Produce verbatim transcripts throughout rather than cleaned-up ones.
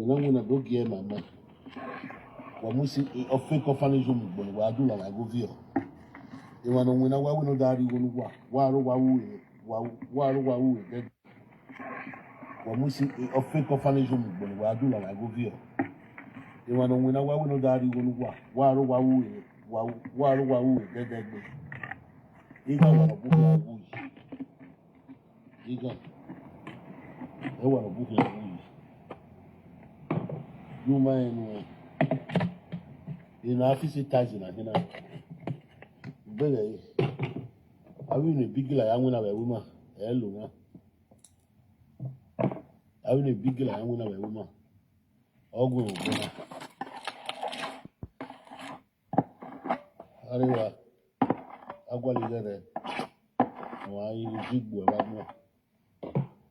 Ina ngwina do gie mama. Wa musi e ofe ko fani jumu gbon wa du la la go vio. E wa no ngwina wa wino dari wonu wa. Wa ro wa wu e. Wa wa ro wa wu e. Wa musi e ofe ko fani jumu gbon wa du la la go vio. E wa no ngwina wa wino dari wonu wa. Wa ro wa wu e. Wa wa ro wa wu e. Dede gbe. Iga wa bu ya wu. Iga. E wa bu ya wu. Yuma enu. Ina afisi tazi na hina. Bele. Awi ne bigila ya ngwina we wuma. E lu na. Awi ne bigila ya ngwina we wuma. Ogun ogun na. Ariwa. Agwali gere. Wa yi bigbo wa mo.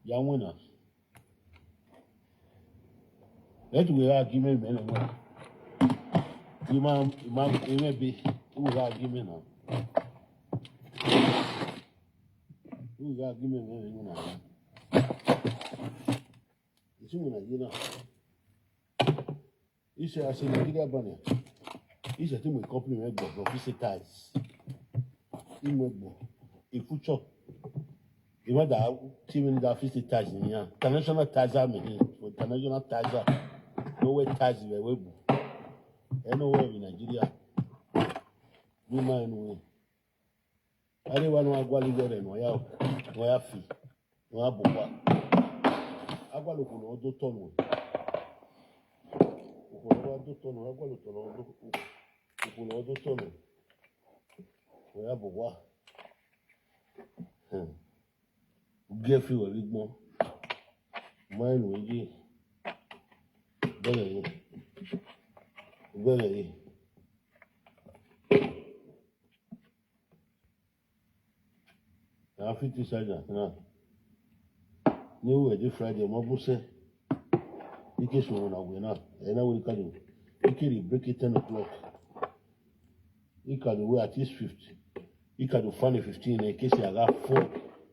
Ya ngwina. Let we argument me no. Ima ima ime be. We argument na. We argument me no na. Isi mo na yina. Ise ase Nigeria bana. Ise ti mo company me gbo gbo fi se ties. Imo gbo. E future. Ima da ti mi da fi se ties ni ya. International ties are me. International ties are. No way ties we we bu. E no way in Nigeria. No man no way. Are wa no agwali gore no ya. No ya fi. No ya bukwa. Agwali ko no do tono. Ko no do tono, agwali to no do. Ko no do tono. No ya bukwa. Hmm. Gefi wa ligbo. Mine we ji. Bele yi. Bele yi. Na fit inside na. Ni we di Friday mo bu se. Ike so na we na. E na we ka do. Ike di break it ten o'clock. Ika do we at least fifty. Ika do funny fifteen. In case you got four.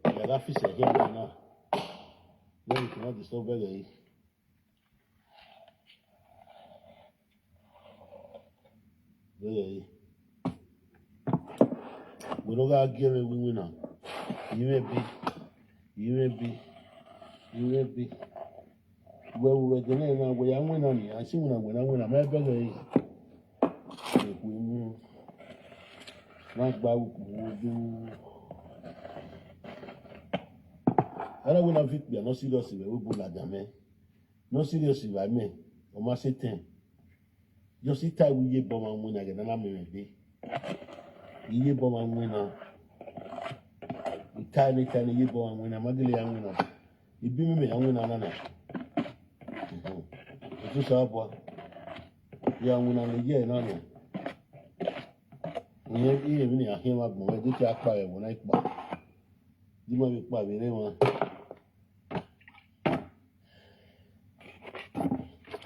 You got fifty again right now. Then you cannot disturb bele yi. Bele yi. We no ga give me win win now. You may be. You may be. You may be. We we de na na we ya win na ni. Asi win na win na win na me bele yi. Ekwe mu. Na gba uku odo. Ara we na fit be no serious we we bu la dame. No serious we me. O ma se ten. Yo si tai we ye bo ma mu na ga na me me be. Ye bo ma mu na. Tiny tiny ye bo ma mu na. Magele ya mu na. Ibi mi me ya nwina na na. Etu sa bwa. Ya nwina le ye na na. Nye iye mi ni ahe ma gbon e de ti apa e wona ipa. Di ma bi pa bi re wa.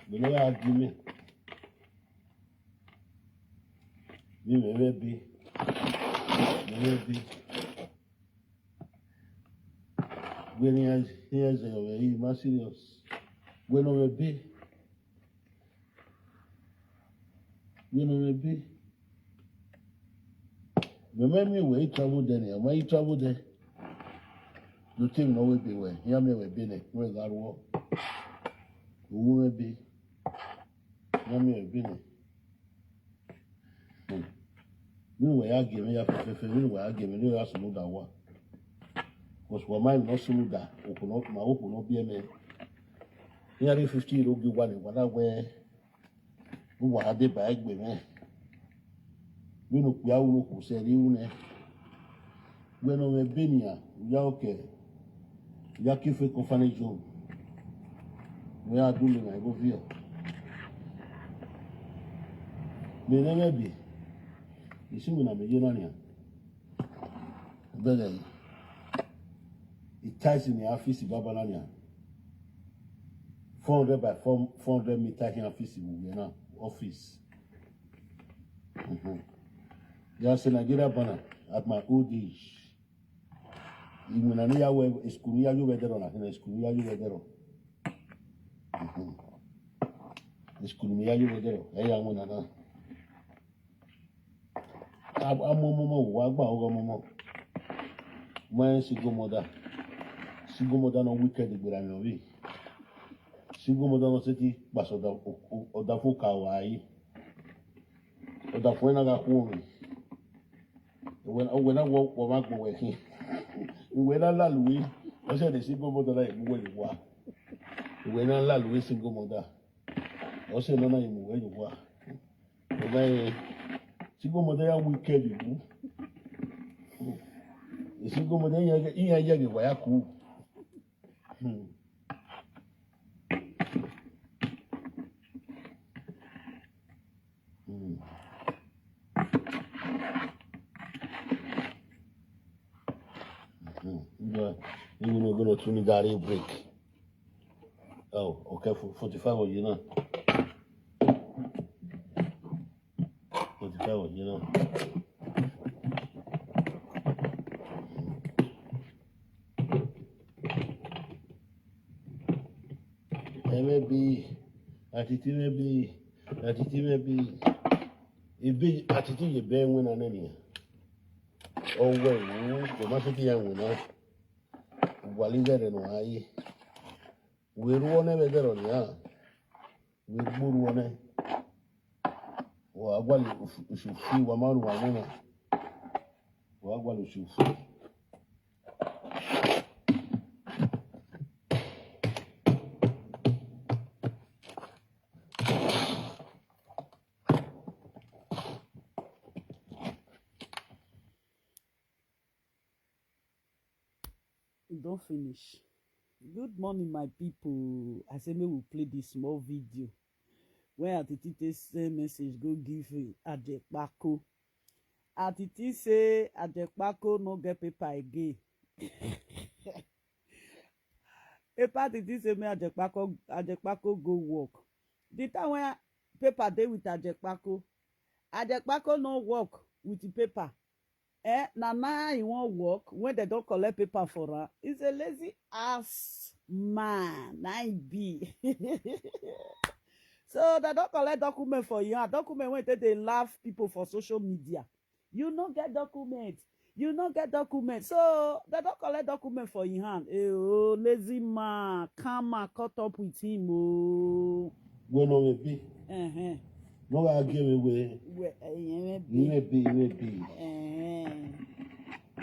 Bi no ya di mi. Mi me me bi. Mi me bi. Gbe ni ya ya ze o yi ma serious. Gbe no me bi. Gbe no me bi. Me me mi we travel de ni, ma yi travel de. Do te mi no we bi we. Ya me we bi ne, we ga ro. Wo me bi. Ya me we bi ne. Minu wa ya geme ya fefefe, minu wa ya geme ni ya sunu da wa. Because wa ma no sunu da, okuno ma okuno bi eme. Ni ari fifty euro gi wa ni wa da we. Wa de ba egbe me. Minu ku ya unu ku se ri une. Gbe no me bi ni ya, ya oke. Ya ki fe ko fane jo. We a du le na go vio. Me ne me bi. Isi mi na me je na ni a. Bele. Itaisi ni afisi baba na ni a. Four hundred by four, four hundred meter in office we na office. Mhm. Ya se Nigeria bana at my old age. Imuna ni ya we school ni ya yo we dero na school ni ya yo we dero. Mhm. School mi ya yo go there. Hey, I'm on now. Amomomo wa gba ogo momo. My single mother. Single mother no wicked gbera mi obi. Single mother no seti pass oda oda fo ka wa yi. Oda fo na ga ku mi. When when I walk for my boy. When I la lui, I said the single mother like we wa. When I la lui single mother. I said no na you wa. Obaye, single mother ya wicked you. Single mother ya ya ya ya wa ya ku. Hmm. Hmm. Hmm. You know, you know, gonna tune me that break. Oh, okay, for forty-five of you now. Forty-five of you now. Maybe, attitude maybe, attitude maybe. If be attitude you bear when an enemy. Oh, well, the master young winner. Waliga de no aye. We ruo ne be dero ni a. We gbu ruo ne. Wa agwa le ushufi wa maru wa mona. Wa agwa le ushufi. E don finish. Good morning, my people. I say make we play this small video. When Atiti take send message go give Ajepako. Atiti say Ajepako no get paper again. Epa Atiti say make Ajepako Ajepako go work. The time when paper dey with Ajepako, Ajepako no work with the paper. Eh, na now he wan work when they don collect paper for am. He's a lazy ass man. Na he be. So they don collect document for you. Document wey take dey laugh people for social media. You no get document. You no get document. So they don collect document for your hand. Eh, oh, lazy man. Karma caught up with him. Oh. When on a be. Uh-huh. No, I give away. Well, eh, eh, eh, Maybe, maybe. Eh.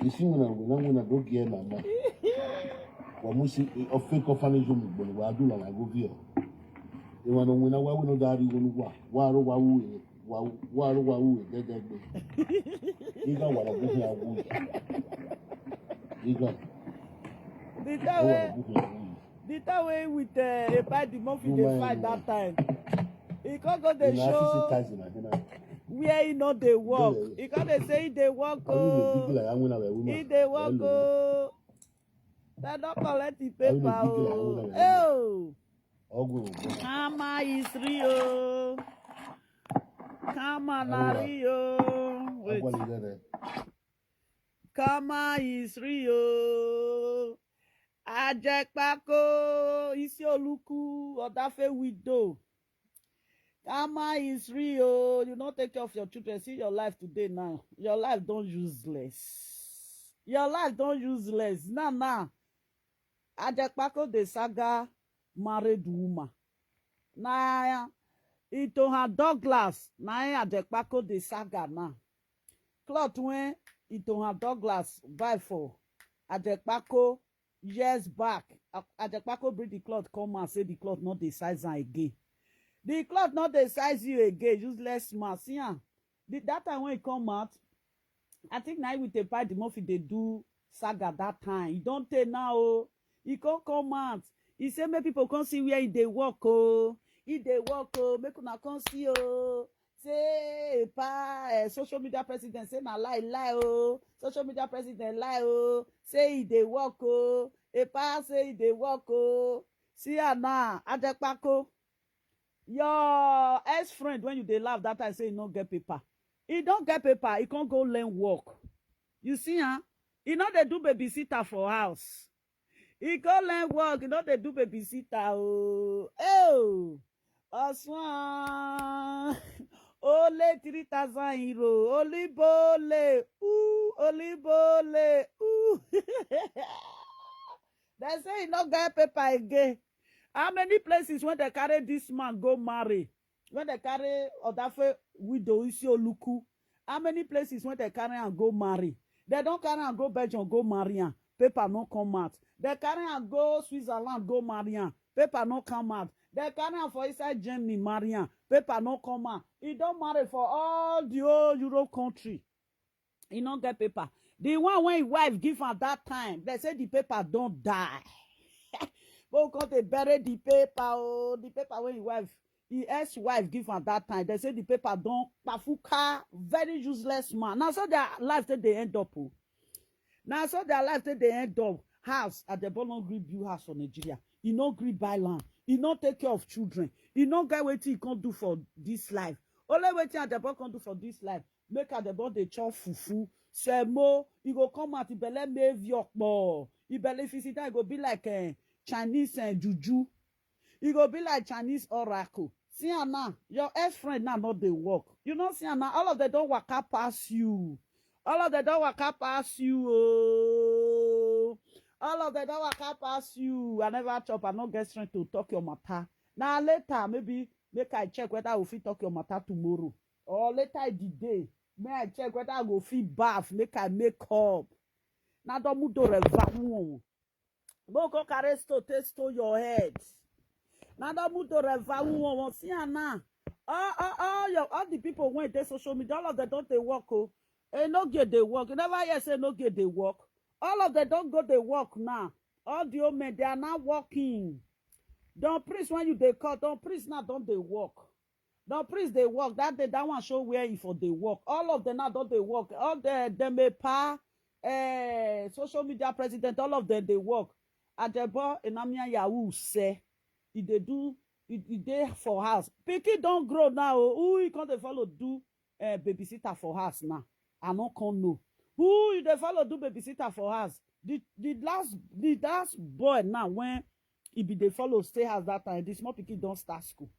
You see when I when I when I don't get my man. Wa musi ofeko fani jumi gbon wa du la la go vio. E wa no when I wa we no dari wonu wa. Wa ro wa wu e. Wa wa ro wa wu e dede gbe. Iga wa la go vio wu. Iga. The time wey the time wey with uh, Epa the Murphy dey fight that time, he come go dey show where he no dey work. He come dey say he dey work o. He dey work o. They don collect the paper o. Oh. Karma is real. Karma na real. Wait. Karma is real. Ajekpako, Isioluku, Odafe widow. Karma is real. You not take care of your children. See your life today now. Your life don't useless. Your life don't useless. Now, now. Ajekpako the saga married woman. Na Itohan Douglas na Ajekpako the saga now. Cloth when Itohan Douglas buy for Ajekpako years back. Ajekpako bring the cloth come and say the cloth not the size am again. The cloth not the size you again, useless man. See am. The that time when e come out, I think na with the pie the Murphy dey do saga that time. E don tey now o. E come come out. E say make people come see where e dey work o. E dey work o. Make una come see o. Say Epa, eh, social media president say na lie lie o. Social media president lie o. Say e dey work o. Epa say e dey work o. See am now, Ajekpako. Your ex-friend when you dey laugh that time say e no get paper. E don get paper, e come go learn work. You see am? E no dey do babysitter for house. E go learn work, e no dey do babysitter o. Oh. Aswan. Only three thousand euro. Olibole. Ooh, Olibole. Ooh. They say he no get paper again. How many places when they carry this man go marry? When they carry Odafe widow Isi Oluku, how many places when they carry and go marry? They don't carry and go Belgium, go marry am. Paper no come out. They carry and go Switzerland, go marry am. Paper no come out. They carry am for inside Germany, marry am. Paper no come out. He don't marry for all the whole Europe country. He no get paper. The one when his wife give am that time, they say the paper don't die. But come they bury the paper. Oh, the paper when his wife, his ex-wife give am that time, they say the paper don't pafuka, very useless man. Now so their life that they end up. Oh. Now so their life that they end up. House at the bottom gree build house for Nigeria. He no gree buy land. He no take care of children. He no get wetin he can do for this life. Only wetin at the bottom can do for this life. Make at the bottom they chop fufu. Semo, he go come out, he belle may view. He belle if he sit down, he go be like a Chinese uh, juju. He go be like Chinese oracle. See am now, your ex-friend now not dey work. You know, see am now, all of them don't waka pass you. All of them don't waka pass you. Oh. All of them don't waka pass you. I never chop, I no get strength to talk your matter. Now later, maybe make I check whether I will fit talk your matter tomorrow. Or later in the day, may I check whether I go fit bath, make I make up. Now don't move to revival. Mo go carry stone take stone your head. Na don move to revival one one. See am now. All all all your all the people wey dey social media, all of them don dey work o. E no get dey work. You never hear say no get dey work. All of them don go dey work now. All the old men, they are now working. Don priest when you dey call, don priest now don dey work. Don priest dey work. That day, that one show where he for dey work. All of them now don dey work. All the dem may pa eh, social media president, all of them they work. Adebo Enamia Yahoo say, if they do, if they for house. Pikin don't grow now. Oh, who you can't follow do uh, babysitter for house now? I no can know. Who you they follow do babysitter for house? The, the last the last boy now when he be they follow stay house that time, the small pikin don't start school.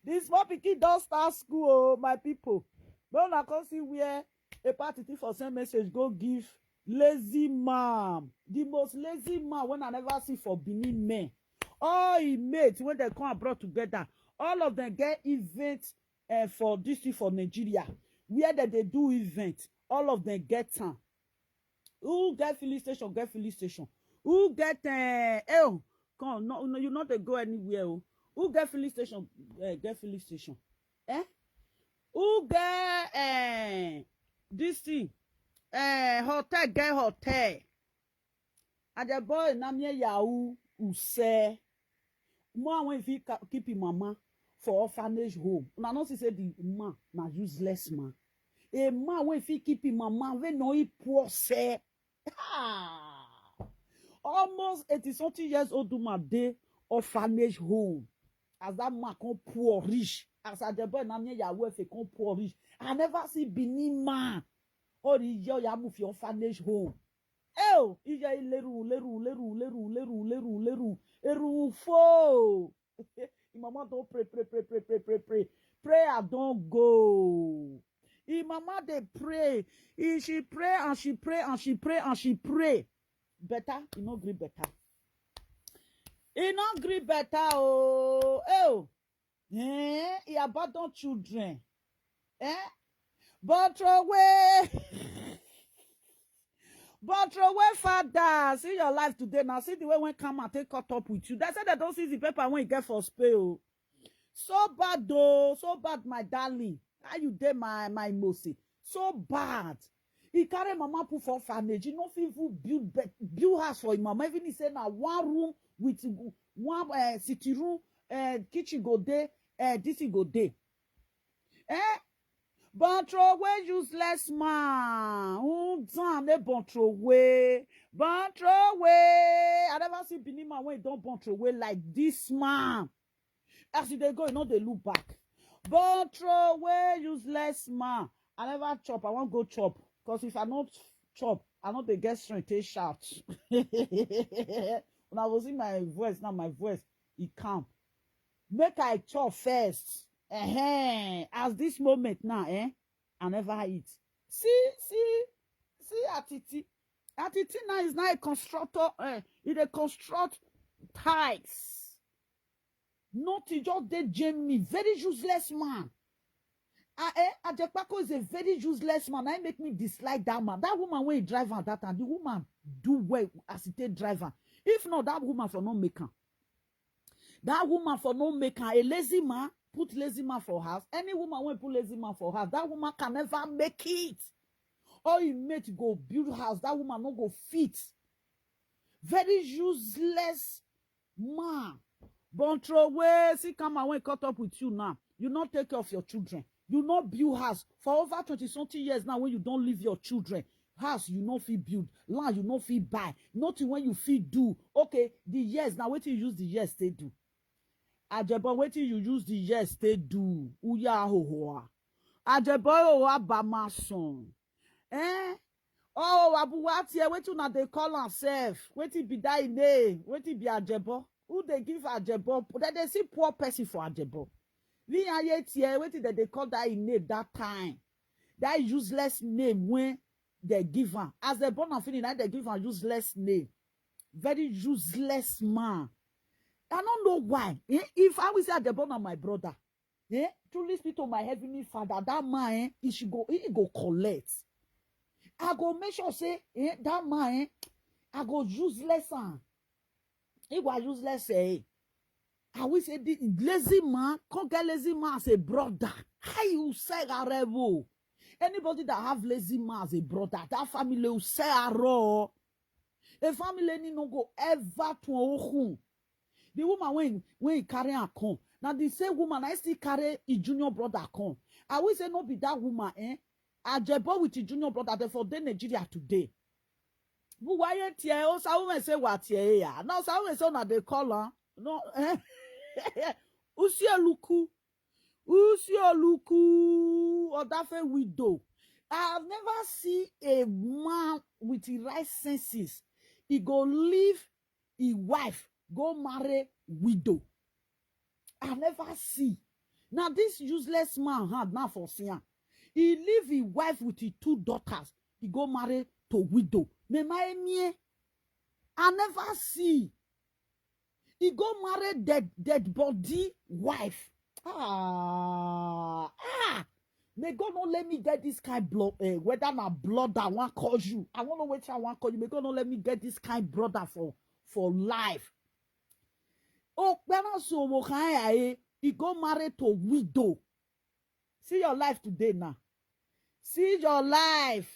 The small pikin don start school, oh, my people. Make una come see where a party for send message go give lazy man. The most lazy man when I never see for Benin men. All he mates when they come abroad together, all of them get event uh, for this thing for Nigeria. Where that they do event, all of them get time. Who get filling station, get filling station. Who get uh, oh, come, no, no, you not to go anywhere. Oh. Who get filling station, uh, get filling station. Eh? Who get uh, this thing? Uh, hotel, get hotel. And the boy, Namie Yahoo, who say, more when if he keep him mama for orphanage home. Una no see say the man na useless man. A man wey fit keep him mama wey no he poor seh. Ah! Almost eighty something years old woman dey orphanage home. As that man come poor rich, as a the boy na me Yahweh fe come poor rich. I never see Benin man. Ori yo ya move your orphanage home. Oh, iya leru leru leru leru leru leru leru eru fo. Im mama don pray, pray, pray, pray, pray, pray, pray. Prayer don go. Im mama dey pray. He, she pray and she pray and she pray and she pray. Better, e no gree better. E no gree better oh. Oh. Eh, he abandon children. Eh? But throw away. But throw away, father. See your life today now. See the way when come and take caught up with you. They said they don't see the paper when you get for spell. So bad though, so bad, my darling. How you dey, my my Mosi? So bad. He carry mama put for orphanage. He no fit even build bed, build house for him mama. Even he say na one room with one uh, sitting room, uh, kitchen go dey, uh, this thing go dey. Eh? But throw away useless man. Who done they born throw away? Born throw away. I never see Benin man when he don't born throw away like this man. As you dey go, you know they look back. But throw away useless man. I never chop. I won't go chop. Because if I not chop, I not dey get strength to shout. Una go see my voice now, my voice, e calm. Make I chop first. Ehen. As this moment now, eh, I never eat. See, see, see, Atiti. Atiti now is now a constructor. Eh, e dey construct ties. Nothing, just dey Germany. Very useless man. Ah, eh, Ajepako is a very useless man. I make me dislike that man. That woman wey he drive am that time, the woman do well as he take drive am. If not, that woman for no make am. That woman for no make am. A lazy man put lazy man for house. Any woman wey put lazy man for house, that woman can never make it. All him mate go build house, that woman no go fit. Very useless man. Born throwaway, see come and when caught up with you now. You not take care of your children. You not build house for over twenty something years now. When you don't leave your children, house you no fit build, land you no fit buy, nothing when you fit do. Okay, the years now, wetin you use the years take do? Ajebo, wetin you use the years take do? Uya hohoa. Ajebo hohoa ba my son. Eh? Oh, Abuwati, eh, wetin una dey call am sef? Wetin be that im name? Wetin be Ajebo? Who dey give Ajebo? Dem dey see poor person for Ajebo. Ni aye tie, wetin dem dey call that im name that time? That useless name when dem give am. As dem born am finish, na dem give am useless name. Very useless man. I no know why. Eh? If I will say Ajebo na my brother, eh? Truly speak to my heavenly father, that man, eh, he should go, he go collect. I go make sure say, eh, that man, eh, I go useless am. He was useless, eh? I will say the lazy man, come get lazy man as a brother. How you say arebo? Anybody that have lazy man as a brother, that family will say aro. A family ni no go ever to ohun. The woman when when he carry her come, now the same woman I still carry his junior brother come. I will say no be that woman, eh? Ajebo with his junior brother, they for the Nigeria today. But why you tear? Oh, some women say what tear ya? No, some women say na they call her. No, eh? Usi Oluku. Usi Oluku Odafe widow. I have never seen a man with the right senses. He go leave his wife, go marry widow. I never see. Now this useless man had now for Sian. He leave his wife with his two daughters. He go marry to widow. Me my emie. I never see. He go marry dead dead body wife. Ah, ah. May God not let me get this kind blood. Eh, whether na blood I want call you. I want to wait I want call you. May God not let me get this kind brother for for life. Oh, when I so eh, he go marry to widow. See your life today now. See your life.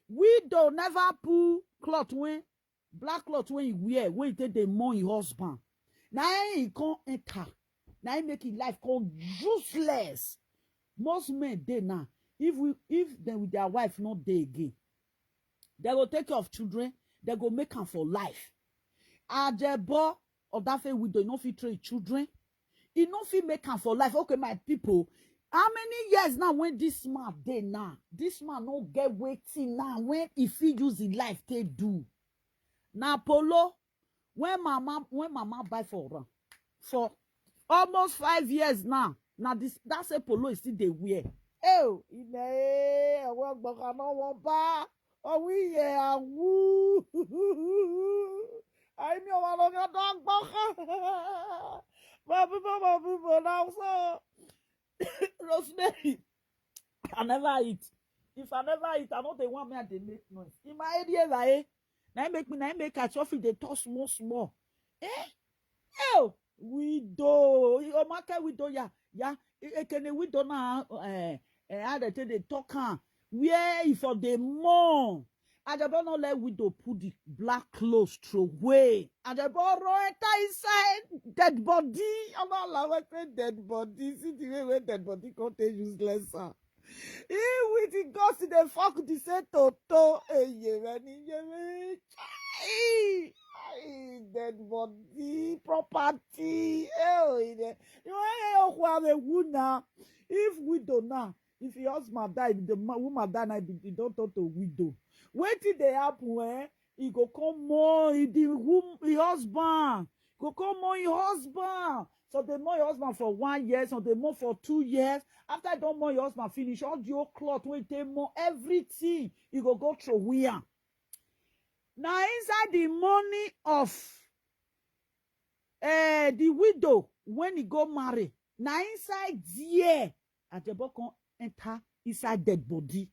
Widow never pull cloth when black cloth when he wear when he take dey mourn him husband. Na him he come enter. Na him make him life come useless. Most men dey now. If we if dem with their wife no dey again, they go take care of children. They go make am for life. Ajebo Odafe widow, he no fit train children. He no fit make am for life. Okay, my people, how many years now when this man dey now? This man no get wetin now when he fit use him life take do. Na polo when mama when mama buy for am for almost five years now. Na this that same polo he still dey wear. Oh, ime eh, ọwọ́ gbọ̀ngàn náà wọ́n bá ọwọ́ ìyẹ̀ àwù. Àìmí ọmọ ọlọ́gá náà gbọ́kàn. My people, my people, now so Rosemary, I never eat. If I never eat, I no dey want me I dey make noise. In my area, right? Na im make me, na im make I chop it dey talk small small. Eh? Oh, widow. Omake widow, yeah, yeah. E- Ekene widow na eh, eh, how they take dey talk am. Where if for the more? Ajabo no let widow put the black clothes throw away. Ajabo roll enter inside dead body. Ọmọ allow say dead body. See the way wey dead body come take useless am. He with the ghost dey fuck the same toto. Eye rẹ ni yere. Chai! Ai, dead body, property. Eh, oh, ine. You want to have a wound now? If widow now, if your husband die, the ma- woman die now, e don turn to widow. Wetin dey happen eh? He go come mourn the wom- the husband. Go come mourn your husband. So they mourn your husband for one year, so they mourn for two years. After they don't mourn your husband finish, all the old cloth wey take mourn everything, you go go throw wear. Now inside the money of uh, the widow when he go marry, now inside there, Ajebo come enter inside dead body.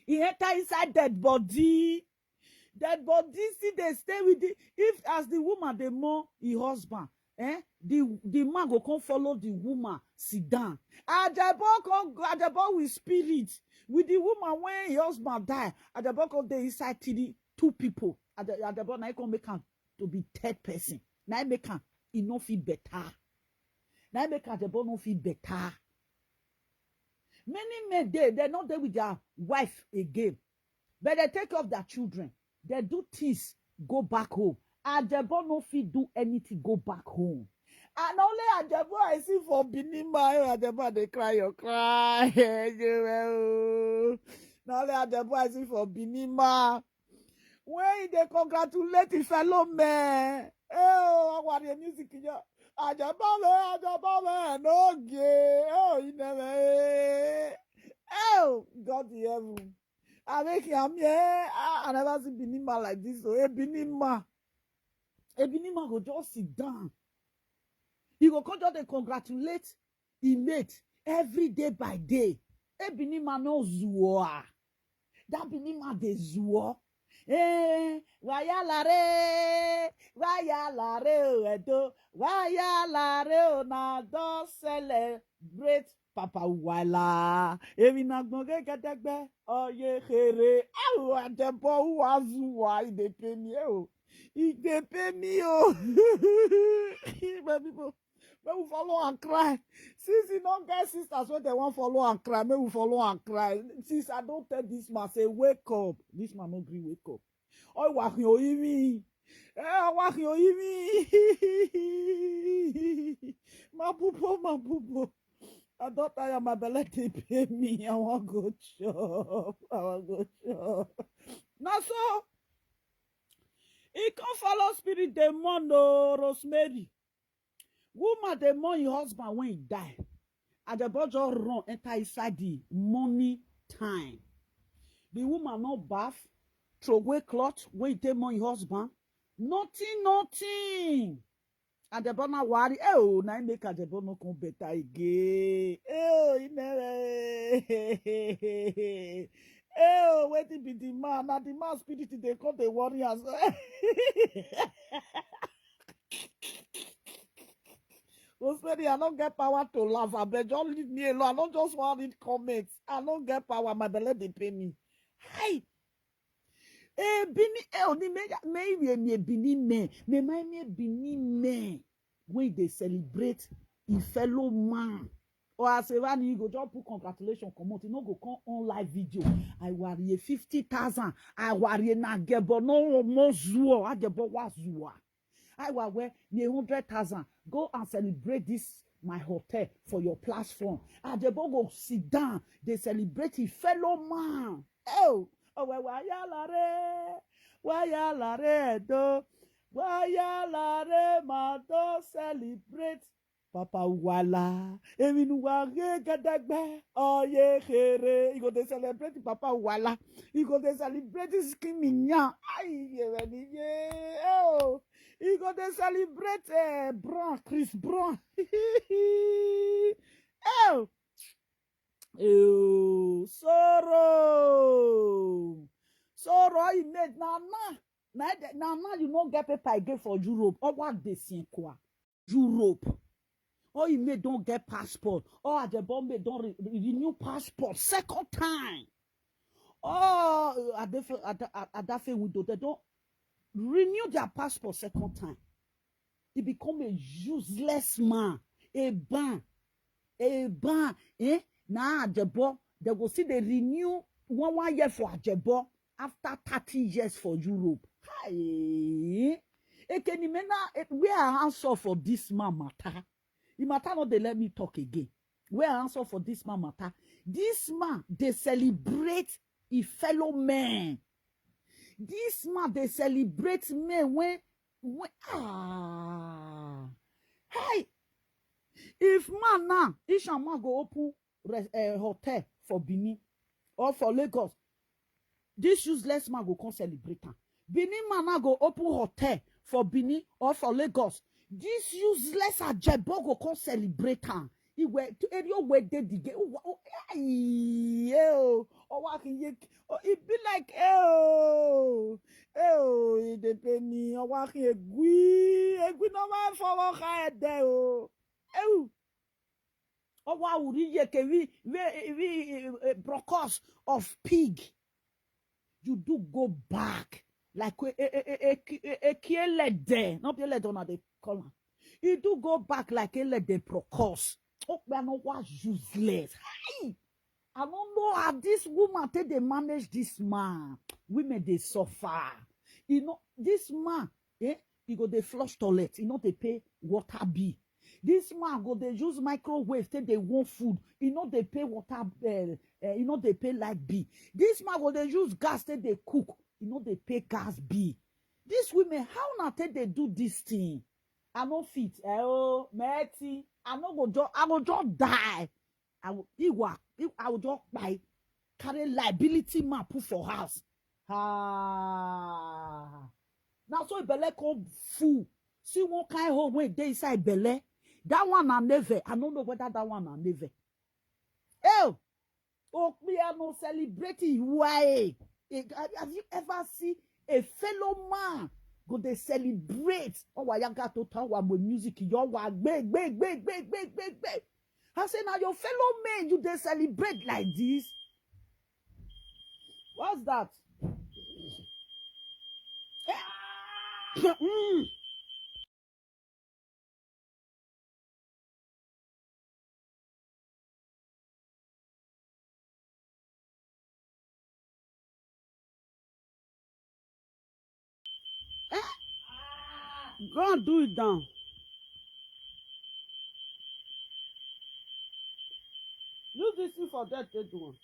He enter inside dead body. Dead body still dey stay with the if as the woman dey mourn him husband, eh, the the man go come follow the woman sit down. Ajebo come Ajebo with spirit with the woman when him husband die. Ajebo come dey inside three two people. Ajebo na him come make am to be third person. Na him make am e no fit better. Na him make Ajebo no fit better. Many men dey they no dey with their wife again, but they take care of their children. They do things go back home. Ajebo no fit do anything go back home. And only Ajebo I see for Benin man, eh, Ajebo dey cry your cry. Na only Ajebo I see for Benin man. When he dey congratulate his fellow men. Eh, oh, what the music you Ajabale, Ajabale, no gay. Oh, you never. Eh. Oh, God in heaven. I make him here. I, I never see Benin man like this. So, a Benin man. A Benin man go just sit down. He go come just dey congratulate he mate every day by day. A Benin man no zuo. That Benin man dey zuo. Eh, wayalare, wayalare o edo, wayalare o na don celebrate Papa Uwala. Emi na gbonge gedegbe, oye here. Awo Ajebo Uwazuwa, e dey pay me o. E dey pay me o. My people, make we follow and cry. Since e no get sisters wey dem wan follow and cry, make we follow and cry. Since I don tell this man say wake up, this man no gree wake up. Oi wahin oyimi. Eh, wahin oyimi. Mabubo, mabubo. I don tire, my belle dey pay me. I wan go chop. I wan go chop. Na so e come follow spirit dey mourn o, Rosemary. Woman dey mourn him husband when he die. Ajebo just run enter inside the morning time. The woman no baff, throw away cloth wey he take mourn him husband. Nothing, nothing. Ajebo na worry. Eh, oh, na him make Ajebo no come better again. Eh, oh, he never. Eh, oh, wetin be the man? Na the man spirit dey come dey worry us. Rosemary, I don't get power to laugh. I beg, just leave me alone. I don't just want to read comments. I don't get power. My belle dey pay me. Hi. Eh, Benin, eh, oni me, me, me, me, Benin me, me, my, me, Benin me. When they celebrate a fellow man. Or as a man, you go just put congratulations, come out. You no go come on live video. I worry fifty thousand. I worry na gebo no more zuo. Ajebo wa zuwa. I wa we me hundred thousand. Go and celebrate this my hotel for your platform. Ajebo go sit down. They celebrate a fellow man. Oh, oh, we wa ya la re, wa ya la re do, wa ya la re ma do celebrate. Papa Uwala, emi nu wa ge gadagbe, oye here. You go dey celebrate Papa Uwala. You go dey celebrate this skin minya. Aye, ye, ye, ye. Oh, you go dey celebrate eh, Brown, Chris Brown. Oh, oh, sorrow. Sorrow, he made na na. Na na na you no get paper again for Europe. Or what they sing kwa. Europe. Or he may don't get passport. Or Ajebo may don't re- re- renew passport second time. Or uh, Adefe, Ada, Adafe widow, they don't renew their passport second time. He become a useless man, a ban, a ban. Eh? Now Ajebo, they go see they renew one one year for Ajebo after thirty years for Europe. Hi. Ekenimena, eh, where I answer for this man matter? The matter not they let me talk again. Where I answer for this man matter? This man they celebrate a fellow man. This man dey celebrate men when, when, ah, hi. If man now, Ishan man go open res-, eh, hotel for Benin or for Lagos, this useless man go come celebrate am. Benin man now go open hotel for Benin or for Lagos. This useless ajebo go come celebrate am. Iwe area wey dey the gate. Uwa- u- ayi, eh, o. Owa ki ye- o, e be like, eh, o, eh, o, e dey pay me. Owa ki egwi, egwi no man for work head there, o. Eh, o. Owa uri ye ke we, we, we, eh, eh, brokos of pig. You do go back like a, a, a, a, a, a kielede. Not kielede, una dey call am. You do go back like a lede brokos. Oh, we are not what useless. Hi! I don't know how this woman take dey manage this man. Women dey suffer. You know, this man, eh? He go dey flush toilet. He no dey pay water bill. This man go dey use microwave take dey warm food. He no dey pay water, eh, eh, he no dey pay light bill. This man go dey use gas take dey cook. He no dey pay gas bill. These women, how una take dey do this thing? I no fit. Eh, oh, meti. I no go just, I go just die. I will, Iwa, I, I will just buy, carry liability man put for house. Ah. Now so belle come full. See one kind hole wey dey inside belle. That one na neve. I don't know whether that one na neve. Oh, Okpia no celebrate Iwa, eh. Eh, have have you ever seen a fellow man go dey celebrate? Oh, wa ya ga to town wa with music, yo wa gbe, gbe, gbe, gbe, gbe, gbe, gbe. I say, now your fellow men, you dey celebrate like this? What's that? Eh, mm. Eh? Go and do it down. Use this thing for that take do one.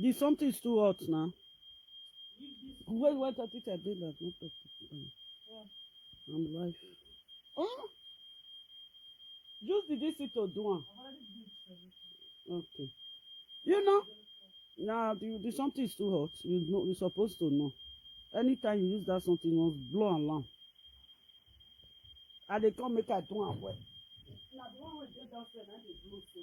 The something is too hot now. Wait, wait, I think I did that. Not talk to you. I'm live. Huh? Use the this thing to do one. Okay. You know, now the, the something is too hot. You know, you're supposed to know. Anytime you use that something, you must blow alarm. And they come make I do am well. Na the one wey dey downstairs na dey blow so.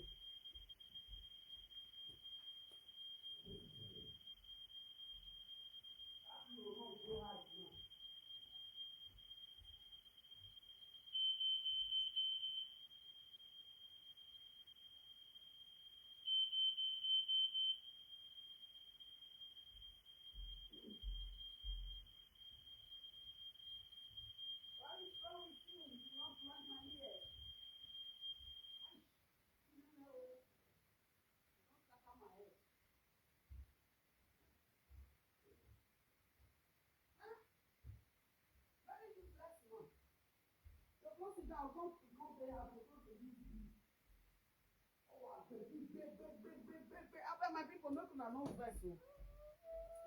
Abeg, my people, make una no vex o.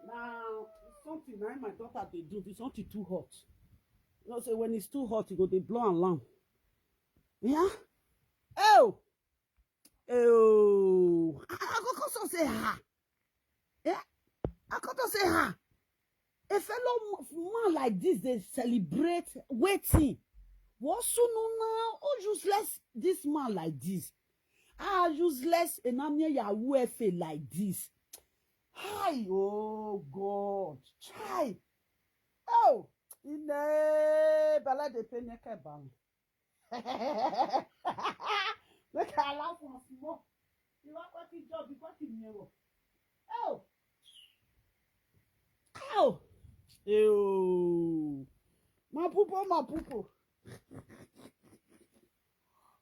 Na something na im my daughter dey do. The something too hot. You know say when it's too hot, you go dey blow alarm. Yeah? Oh! Oh! I, I go come so say, ah! Yeah? I come to say, ah! A fellow m- man like this, they celebrate waiting. What soon now? Oh, useless this man like this. Ah, useless enamia Yahoo F A like this. Hi, oh God. Chai. Oh, ine bala de penye kebang. Make I laugh once more. You want what you job, you what you never. Oh. Oh. Ew. My poopo, my poopo.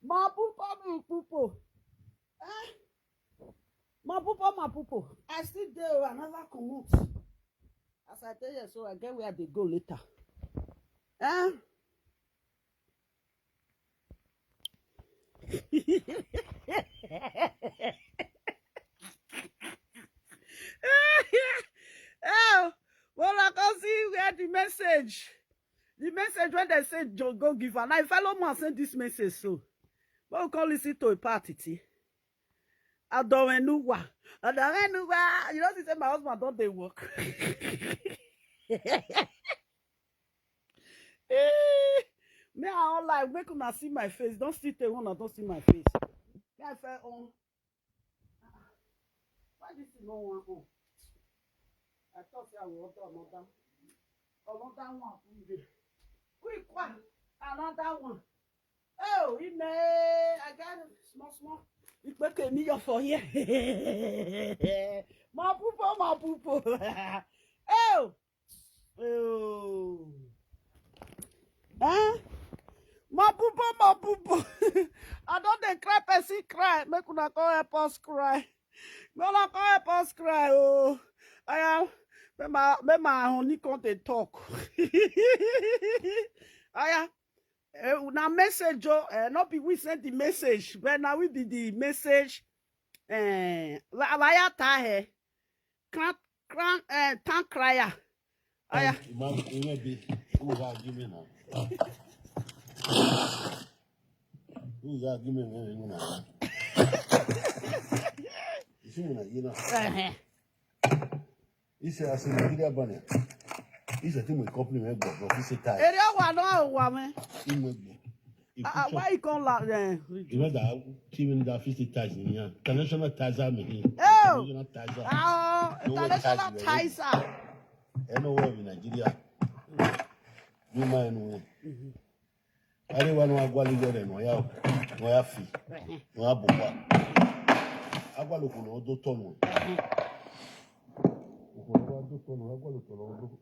My poopo, my poopo. Eh? My poopo, my poopo. I still there, I never come out. As I tell you, so I get where they go later. Eh? Share the message. The message wey dem say go give am. Na a fellow man send this message so. But we come listen to a part, Titi. Adorenuwa. Adorenuwa. You know, she say my husband don dey work. Eh, me, I don't like, make una see my face. Don't still take one, don't see my face. Me, I feel on. Why this thing no wan on? I thought say I will order another, another one. Quick one, another one. Oh, ime, I got small, small. Ìgbẹ́kẹ̀ mi yọ for here. My people, my people. Oh, oh. Eh? My people, my people. I don dey cry, person cry. Make una come help us cry. Make una come help us cry. Oh, I am. Make my, make my honey come dey talk. I am. Eh, na message o, eh, no be we send the message, but na we be the message. Eh, la la ya ta he. Cran cran eh, town crier. Aya. Imagine, imagine, who is arguing now? Who is arguing now? You see, you know. He said, as a Nigeria banner, he said, "Team company, man, go, go, he said, tie." Area one, no, one, man. He must be. Ah, ah, why you come la? Eh, you know that team in the fifty ties in here. International ties are me. Oh! International ties are. Ah, no way international ties are. Anywhere in Nigeria. You mind, no way. Arewa no agwali yere no ya, no ya fi, no ya bukwa. Agwalo kuno odo tono. Kuno odo tono, agwalo tono odo.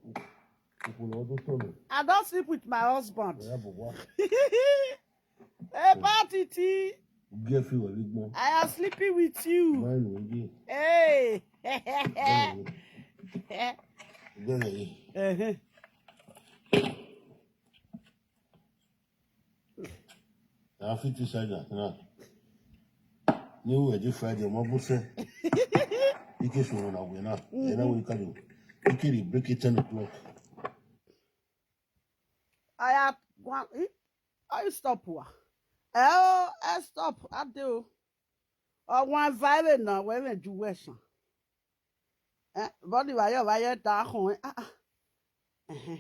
Kuno odo tono. I don't sleep with my husband. No ya bukwa. Hey, Patiti. Get free with big man. I am sleeping with you. Mine will be. Hey. Get it. Uh-huh. I fit decide that now. New way this Friday, my boss said, "You can show na we now. You know we can do. You can break it ten o'clock." I had one. Eh? How you stop wa? Eh, oh, I stop. I do. Oh, one vibe now. Where you were? Eh, body why you why you da hon? Ah, ah. Uh-huh.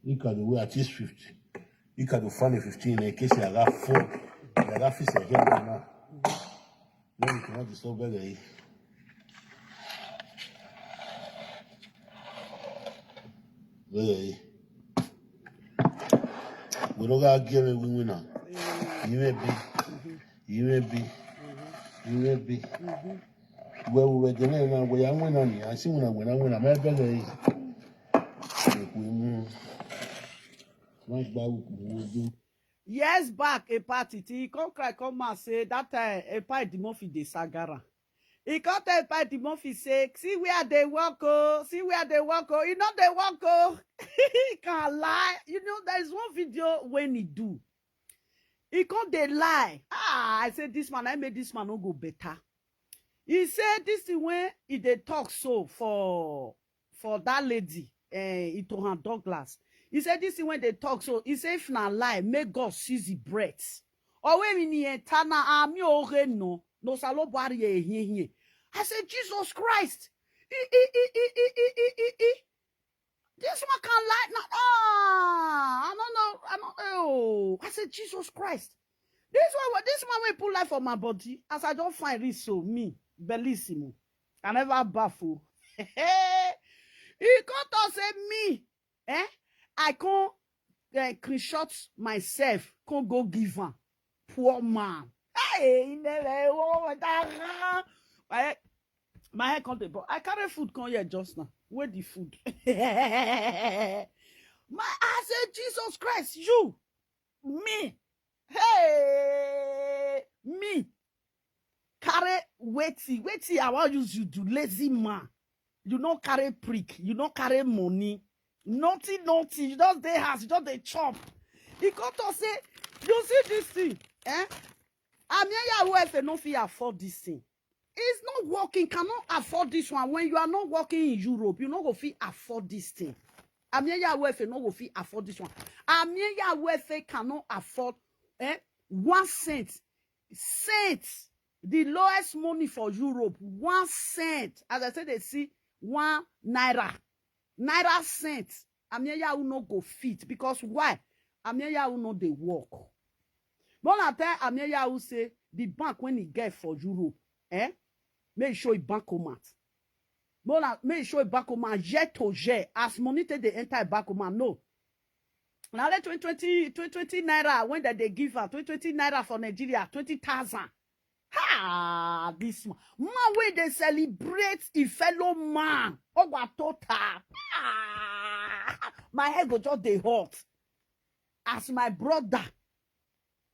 You can do at least fifty. You can do funny fifteen in case you got four. You got fifty again now. No, you cannot disturb that guy. That guy. We don't gotta give it, we win now. You may be. You may be. You may be. Well, we were there now. We are winning. I see when I win, I win. I'm a better. We move. Not by we do. Years back, a party, he come cry, come and say that time, a party the Murphy de Sagara. He come tell a party the Murphy say, "See where they walk, oh, see where they walk, oh, you know they walk, oh." He can't lie. You know, there is one video when he do. He come dey lie. Ah, I say this man, I made this man no go better. He said this thing when he dey talk so for for that lady, eh, Itohan Douglas. He said this thing when they talk so. He said if na lie, make God seize the breath. Or when in the eternal army, oh no, no salo bari here here. I said Jesus Christ. I, I, I, I, I, I, I, I. This one can lie. No, ah, I don't know. I don't. Oh, I said Jesus Christ. This one, this one will put life on my body. As I don't find it, so me, bellissimo. I never baffle. He come to say me, eh? I can't uh, screenshot myself. Can't go give am. Poor man. Hey, he never. Oh, my, my head come dey burn. I carry food come here just now. Where the food? My, I say, Jesus Christ, you, me, hey, me, carry wetin, wetin I wan use you do, lazy man. You no carry prick, you no carry money, nothing, nothing. You just dey house, you just dey chop. He come talk say, you see this thing, eh? Amir Yahoo F A no fit afford this thing. It's not working, cannot afford this one. When you are not working in Europe, you no go fit afford this thing. Amir Yawefe no go fit afford this one. Amir Yawefe cannot afford, eh, one cent. Cent. The lowest money for Europe, one cent. As I said, they see one naira. Naira cent. Amir Yahu no go fit. Because why? Amir Yahu no dey work. But I tell Amir Yahu say the bank when he get for Europe, eh? Make sure he bank him out. But I make sure he bank him out. Jet to jet. As money take dey enter bank him out. No. Now let twenty twenty, twenty twenty naira when that they give her, twenty twenty naira for Nigeria, twenty thousand. Ha! This man, man wey dey celebrate a fellow man. Ogwa total. Ah! My head go just dey hot. As my brother,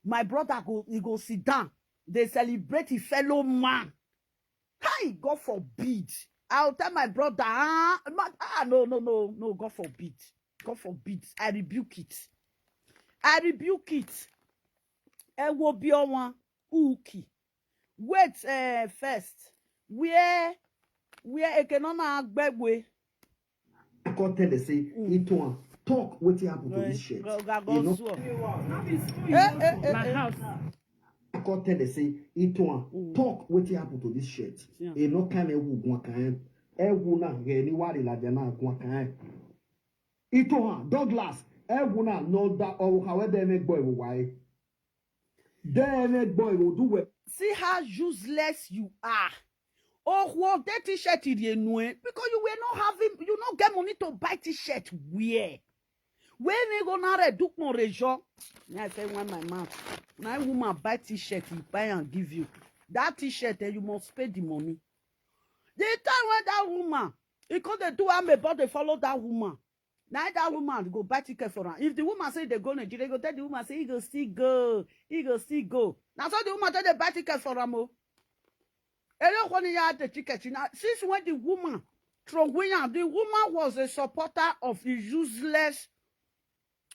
my brother go, he go sit down. They celebrate a fellow man. Hi, God forbid. I'll tell my brother, ah, ma- ah, no, no, no, no, God forbid. God forbid. I rebuke it. I rebuke it. Ẹ wo bí ọmọ Uki. Wait, uh, first. Where, where Ekenona Agbegwe? I come tell her say, Itoan, talk wetin happen to this shirt. Go, go, You go, know, so. That is true. Eh, eh, eh, My eh. house. I come tell her say, Itoan, talk wetin happen to this shirt. Yeah. E no kind of who go can. E who na he ni wari la jana go can. Itoan, Douglas, e who na no da or however me boy why. Then me boy will do well. See how useless you are. Oh, what that t-shirt is you know, eh? Because you were not having, you not get money to buy t-shirt wear. When we go now, do more region. I say when my mouth, my woman buy t-shirt, he buy and give you that t-shirt, and you must pay the money. The time when that woman, he come dey do am about they follow that woman. Now that woman go buy ticket for her. If the woman say they go Nigeria, go tell the woman say he go still go, he go still go. Now so the woman tell they buy ticket for her. Oh. Elo kwani ya the ticket. Now since when the woman throw away am, the woman was a supporter of the useless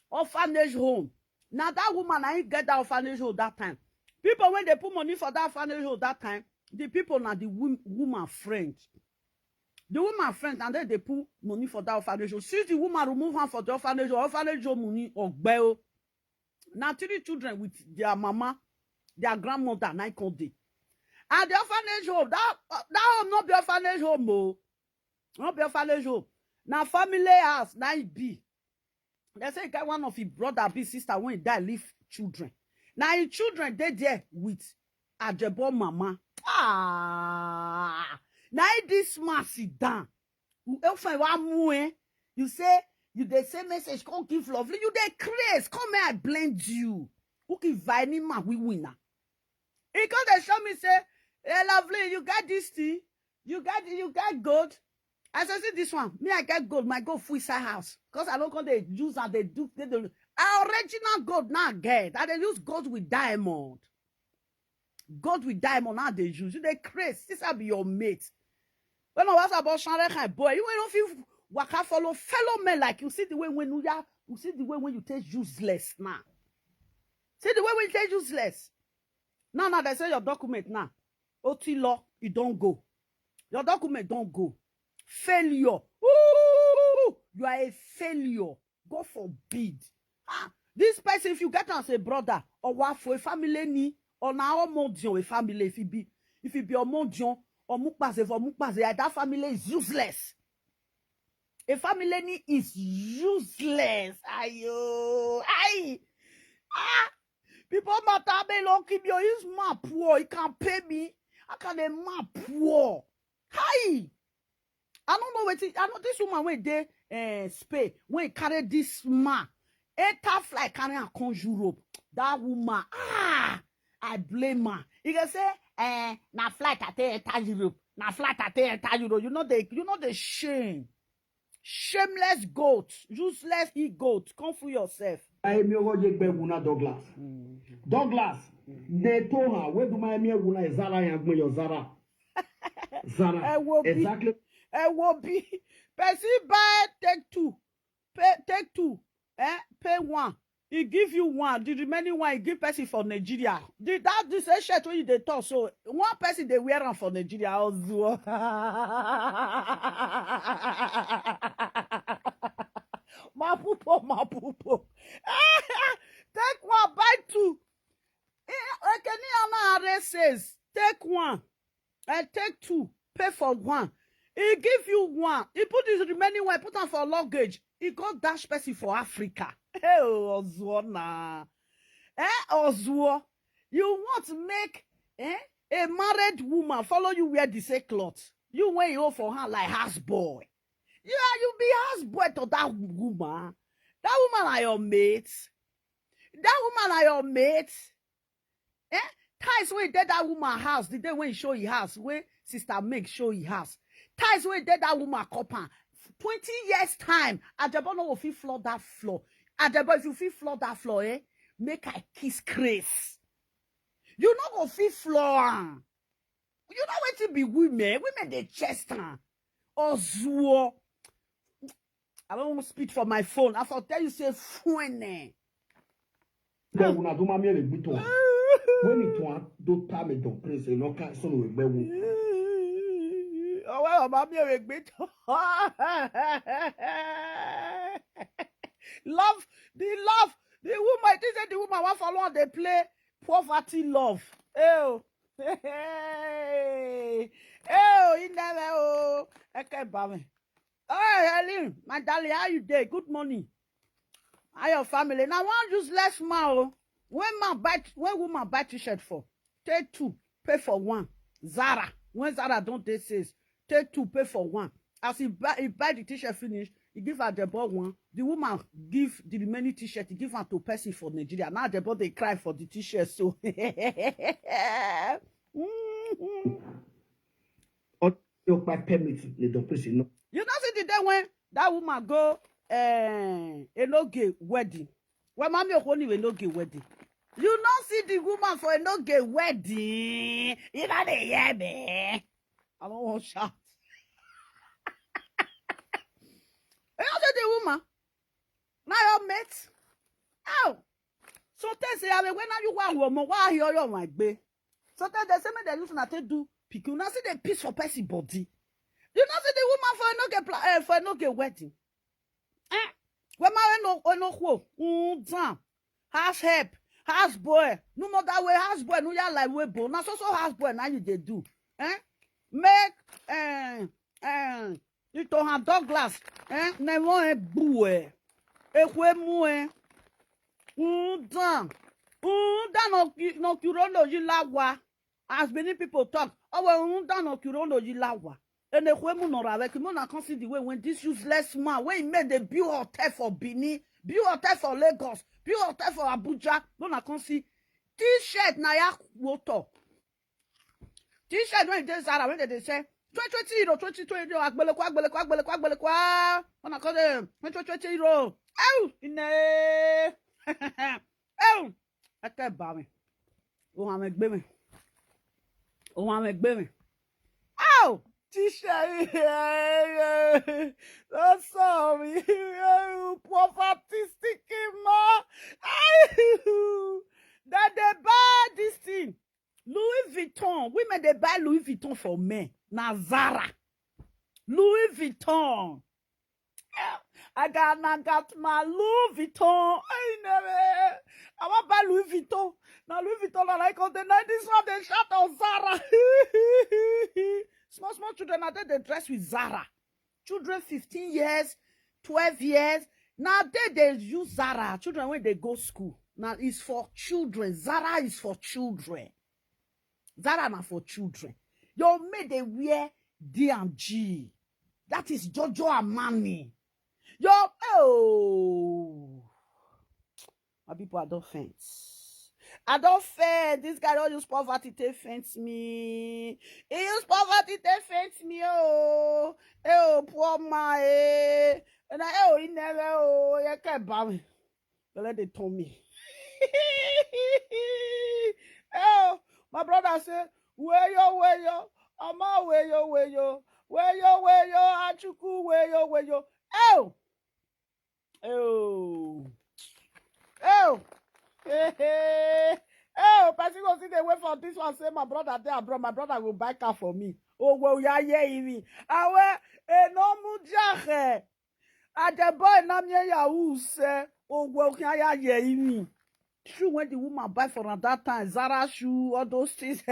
orphanage home. Now that woman I get that orphanage home that time. People when they put money for that orphanage home that time, the people now the wom- woman friend. The woman friend and then they put money for that orphanage home. Since the woman remove her for the orphanage home, orphanage home money or bell. Now three children with their mama, their grandmother, nine come dey. And the orphanage home, that uh, that home not be orphanage home, oh. Not be orphanage home. Now family house, now it be. They say get one of his brother, big sister when he die, leave children. Now his children they there with Ajebo mama. Ah, now this man sit down. Who else I want more? You say you they say message, come give lovely. You they craze, come here, I blend you. Who can buy any man we winner? He come they show me say, hey lovely, you got this thing, you got you got gold. I say, see this one, me I get gold, my gold full inside house. Cause I don't call they use and they do they do. Our original gold now get. I they use gold with diamond. Gold with diamond now they use. You they craze. This will be your mate. When I was about Shanghai boy, you will not feel waka follow fellow men like you see the way when you are, you see the way when you take useless now. See the way when you take useless. Now now they say your document now. Oti law, you don't go. Your document don't go. Failure. Ooh, you are a failure. God forbid. Ah, this person, if you get as a brother or what for a family ni or now modion a family if it be if it be a modion or mukpaze for mukpaze, that family is useless. A family ni is useless. Ayo, aye. Ah, people matter be lucky me. This man poor, he can pay me. How can a man poor? Hi. I don't know what it, I know this woman when they uh, Spain when carry this man. Enter fly carry and come Europe. That woman, ah, I blame her. You can say, eh, na flight I take enter Europe. Na flight I take enter Europe. You know they, you know the shame. Shameless goat, useless he goat. Come for yourself. Emi owo je gbe wuna Douglas. Douglas, ne to ha we do my mi wuna Zara ya gbe your Zara. Zara. I will be Exactly. I will be. Person buy take two, pay take two, eh? Pay one. He give you one. The remaining one he give person for Nigeria. The, that this same shirt when you dey talk so one person they wear am for Nigeria also. Mapupo, mapupo. Take one, buy two. Ekeniana says, take one and take two, pay for one. He give you one. He put his remaining one, put am for luggage. He go dash person for Africa. Hey, Ozuona. Eh, Ozuo. You want make, eh, a married woman follow you wear the same cloth? You wear your for her like house boy. You are, you be house boy to that woman. That woman are your mate. That woman are your mate. Eh? Ties wey dey that woman house, the day when he show his house, when sister Meg show his house. Ties wey dey that woman compound. Twenty years time, Ajebo no go fit floor that floor. Ajebo, if you fit floor that floor, eh? Make I kiss Chris. You no go fit floor am. You know wetin be women? Women dey chest am. Ozuo. I don't speak for my phone. I for tell you say fun. Bẹ́ẹ̀ wò na tó máa mi èrè gbìtọ̀. Wọ́n ní tí wọ́n tó tá mi dùn pé ṣe lọ́ka sọ̀rọ̀ ẹgbẹ́ wo. Ọwọ́ ọba mi èrè gbìtọ̀. Love, the love, the woman, it is the woman wan follow am dey play poverty love. Ew. Ew, you never oh. Eke bami. Oh, Helen, my darling, how you dey? Good morning. How your family? Now one useless man oh. When man buy, when woman buy t-shirt for, take two, pay for one. Zara, when Zara don dey sales, take two, pay for one. As he buy, he buy the t-shirt finish, he give her the ball one. The woman give the remaining t-shirt, he give am to person for Nigeria. Now the ball dey cry for the t-shirt. So, Ó pa permit lè dán pèsè náà. You know, see the day when that woman go uh, Enoge wedding. When Mami Okoni Enoge wedding. You know, see the woman for Enoge wedding. You know they hear me. I don't want shout. You know, see the woman. Now your mate. Ow. So tell say I when you want woman, why you your my gbe? So tell they say make they use na take do pikin. Una see the piece for person body. You know see the woman for no get pla- eh, for no get wedding. Eh? When my no no who? Mm, damn. House help, house boy. No more that way house boy. No ya like way bo. Na so so house boy now you dey do. Eh? Make eh eh Itohan Douglas eh never eh bue. Ekwe mu eh. Mm, damn. Mm, damn no ki- no kirondo jilawa. As many people talk, oh well, mm, damn no kirondo jilawa. And the way no right, you na come see the way when this useless man, when he made the build hotel for Benin, build hotel for Lagos, build hotel for Abuja, no na come see t-shirt na ya water. T-shirt when they Zara when they say twenty twenty euro, twenty twenty euro, agbelekwa, agbelekwa, agbelekwa, agbelekwa. When I call them twenty twenty euro. Oh, in eh. Oh, I can't buy me. Oh, I'm a baby. Oh, I'm a baby. Oh, teacher, no sorry, poverty sticking ma. That they buy this thing. Louis Vuitton. Women they buy Louis Vuitton for men. Na Zara. Louis Vuitton. I got I got my Louis Vuitton. I never. I want buy Louis Vuitton. Now Louis Vuitton, I like all the night. This one they shout on Zara. Small small children now they, they dress with Zara. Children fifteen years, twelve years. Now they they use Zara. Children when they go school. Now it's for children. Zara is for children. Zara na for children. Your maid they wear D and G. That is Giorgio Armani. Your oh, my people, I don't faint. I don't faint. This guy don't use poverty to faint me. He use poverty to faint me. Oh, eh, oh, poor man. Eh. And I oh, he never oh, you can't buy me. But let they turn me. Oh, my brother say, weyo, weyo, ama weyo, weyo, weyo, weyo, achuku, weyo, weyo. Oh, oh, oh, hey, hey. Oh, person go see the way for this one. Say my brother there, bro. My brother will buy car for me. Oh, well, yeah, yeah, me. Awe, eh, no mujahe. Adeboye na me yahoo say, oh, well, can I hear me? Shoe when the woman buy for her that time, Zara shoe, all those things. He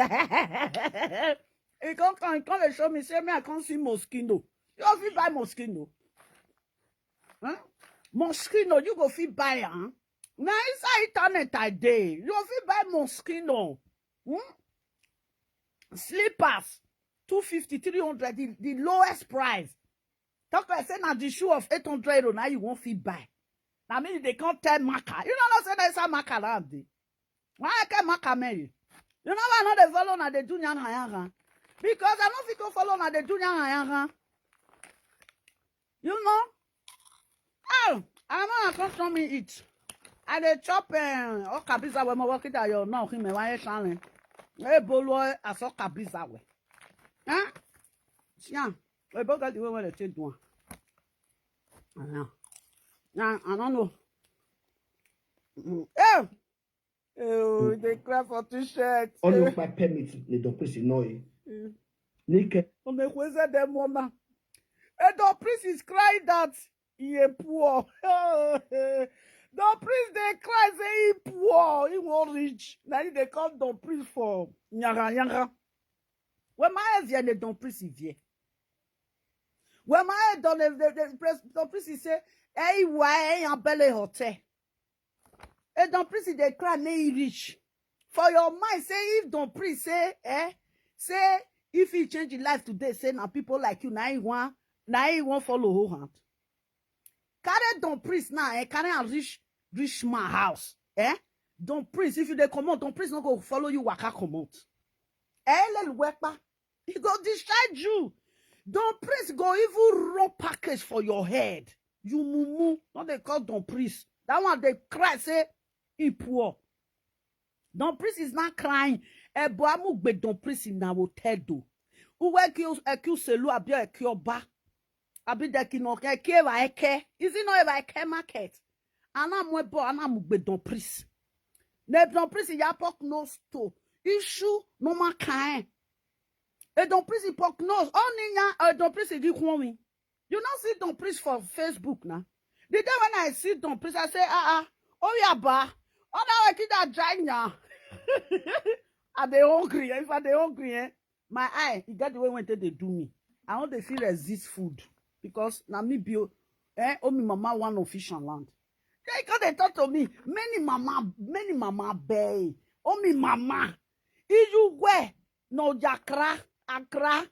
come, come, come and show me, say me I can't see Moschino. You fit buy Moschino. Huh? Moschino, you go fit buy am. Na inside internet I dey. You fit buy Moschino. Hmm? Slippers, two fifty, three hundred, the, the lowest price. Talk like say na the shoe of eight hundred euro now you won't fit buy. Na me they can't tell Maka. You know what I say that's a Maka land dey. Why I can't Maka me? You know why I know they follow now they do nyanga nyanga? Because I don't fit to follow now they do nyanga nyanga. You know? Oh, I know I can't show me eat. I dey chop um, okabiza when my walk it out your now him my challenge. Hey bolo as okabiza we. Huh? Yeah. We both got the way where they take one. I know. Yeah, I don't know. Mm. Eh! Oh, they cry for two shirts. All your five permits, the doctor say no. Nike. Omekweze dem woman. Eh, the priest is crying that he a poor. The priest they cry say he poor, he won't rich. Now they call the priest for nyaga nyaga. When my head here, the don priest is here. When my head don the, the, the, pres- the priest is say, hey, why am belly hotel? Hey, don priest they cry may he rich. For your mind, say if don priest say, eh, say if he change his life today, say now people like you, now he want, now he want follow whole hand. Carry don priest now, eh, carry a rich, rich man house, eh? Don priest, if you dey comot, don priest no go follow you waka comot. Eh, lelu wepa. He go discharge you. Don priest go even run package for your head. You mumu, not they call don priest. That one they cry say he poor. Don priest is not crying. Ebo amugbe don priest in our tedo. Uwe ki ekuse lu abi ekioba. Abi dekino eke eva eke. Is it not eva eke market? Ana mwebo ana mugbe don priest. Ne don priest ya pok no sto. Issue no ma kae. E don priest pok no. Oni nya e don priest gi kwon mi. You not see don priest for Facebook now. The day when I see don priest, I say, ah ah, oh yeah, ba. Oh now I kid that giant. I dey hungry. If I dey hungry, eh? My eye, e get the way when they do me. I want to see resist food because na me be eh, oh me mama one official land. They come they talk to me. Many mama, many mama bay. Oh me mama. Is you where? No jakra, akra.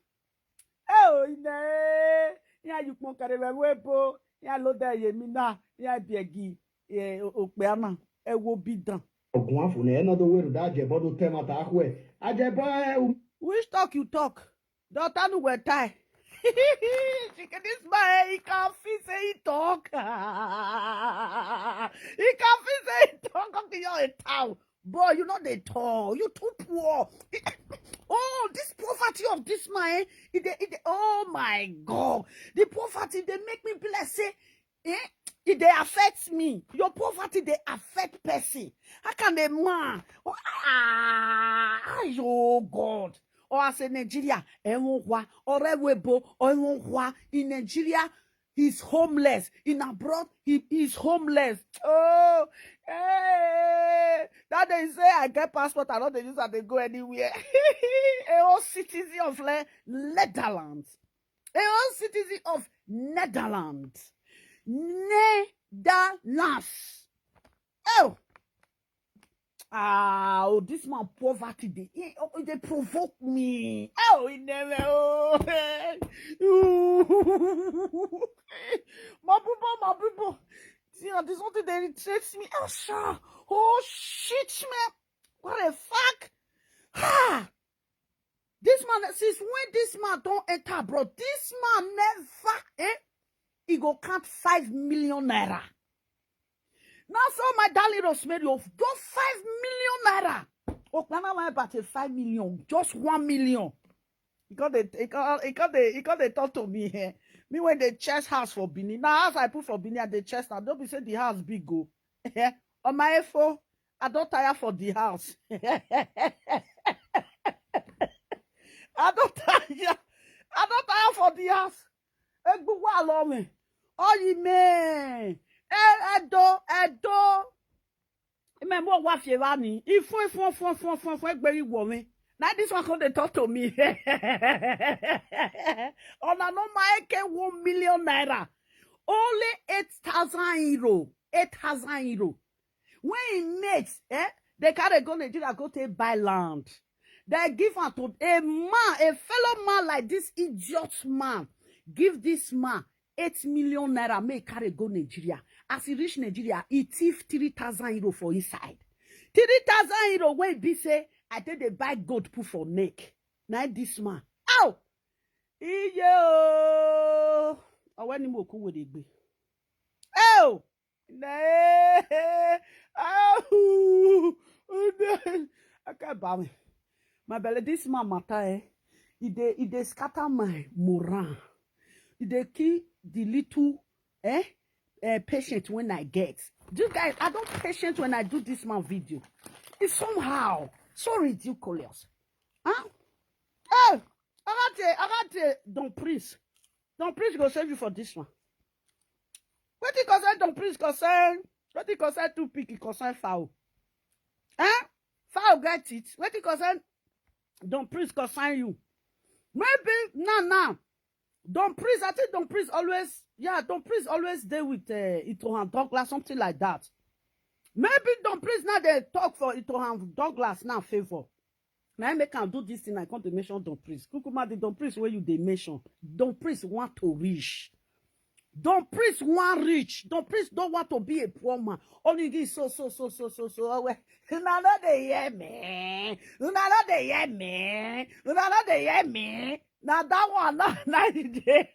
Oh, ine. Ya you pon kare we webo. Ya lo de ye mi na. Ya biegi. Eh, okpe ama. E wo bidan. Ogun afune eno do weru da ajebo do tema ta ahwe. Ajebo e um. Which talk you talk? Daughter nu we tie. She can this man, he can feel say he talk. He can feel say he talk. Okay, you're a town. Boy, you know they tall. You too poor. Oh, this poverty of this man, eh, it, dey- it, dey- oh my God. The poverty, they make me be like say, eh, it they affect me. Your poverty, they affect person. How can the man? Oh, ah, oh God. Or as a Nigeria, everyone, or Ewebo, or everyone in Nigeria, he's homeless. In abroad, he is homeless. Oh, hey. That they say I get passport, I don't dey use that they go anywhere. A whole citizen of Le- Netherlands. A whole citizen of Netherlands. Netherlands. Oh. Ah, oh, this man poverty they, he, oh, they provoke me. Oh, he never. Oh, my people, my people. See, now this one thing they irritates me. Oh, sure. Oh, shit, man. What the fuck? Ha! This man, since when this man don't enter abroad, this man never, eh? He go count five million naira. Now, so my darling Rosemary, of just five million naira. Oh, when I about a five million, just one million. He got the, he got, he got the, he got the talk to me here. Me when they chest house for Benin. Now, house I put for Benin, and the chest now. Don't be say the house big go. Eh? On my info, I don't tire for the house. I don't tire. I don't tire for the house. Egbuwa love me. Oyime. E, Edo, Edo. Ime mo wa fie wa ni. Ifun, ifun, ifun, ifun, ifun, ifun, egbe iwo mi. Now this one come dey talk to me. Ona no ma eke one million naira. Only eight thousand euro. Eight thousand euro. When he makes, eh, they carry go Nigeria, go take buy land. They give am to a man, a fellow man like this idiot man. Give this man eight million naira, make carry go Nigeria. As he reach Nigeria, he thief three thousand euro for inside. Three thousand euro wey be say, I take dey buy gold put for neck. Na this man. Ow! Iye o! Owe ni mo ku wo de gbe. Ow! Ne! Ow! Ude! Aka ba mi. My belly, this man matter, eh? E dey, e dey scatter my moral. E dey kill the little, eh, eh, patient when I get. Do you guys, I don't patient when I do this man video. It's somehow so ridiculous. Huh? Hey, I got it, I got it. Don't preach. Don't preach go save you for this one. Wetin concern Don Prince concern? Wetin concern two pick concern fowl? Eh? Fowl get it. Wetin concern Don Prince concern you? Maybe now, now, Don Prince, I think Don Prince always, yeah, Don Prince always dey with, uh, Itohan Douglas, something like that. Maybe Don Prince now dey talk for Itohan Douglas now favor. Na im make am do this thing. I come dey mention Don Prince. Kukuma, the Don Prince wey you dey mention, Don Prince want to rich. Don Prince want rich. Don Prince don't want to be a poor man. Only this so, so, so, so, so, so. Oh, well. Una no dey hear me. Una no dey hear me. Una no dey hear me. Na that one, na, na e dey.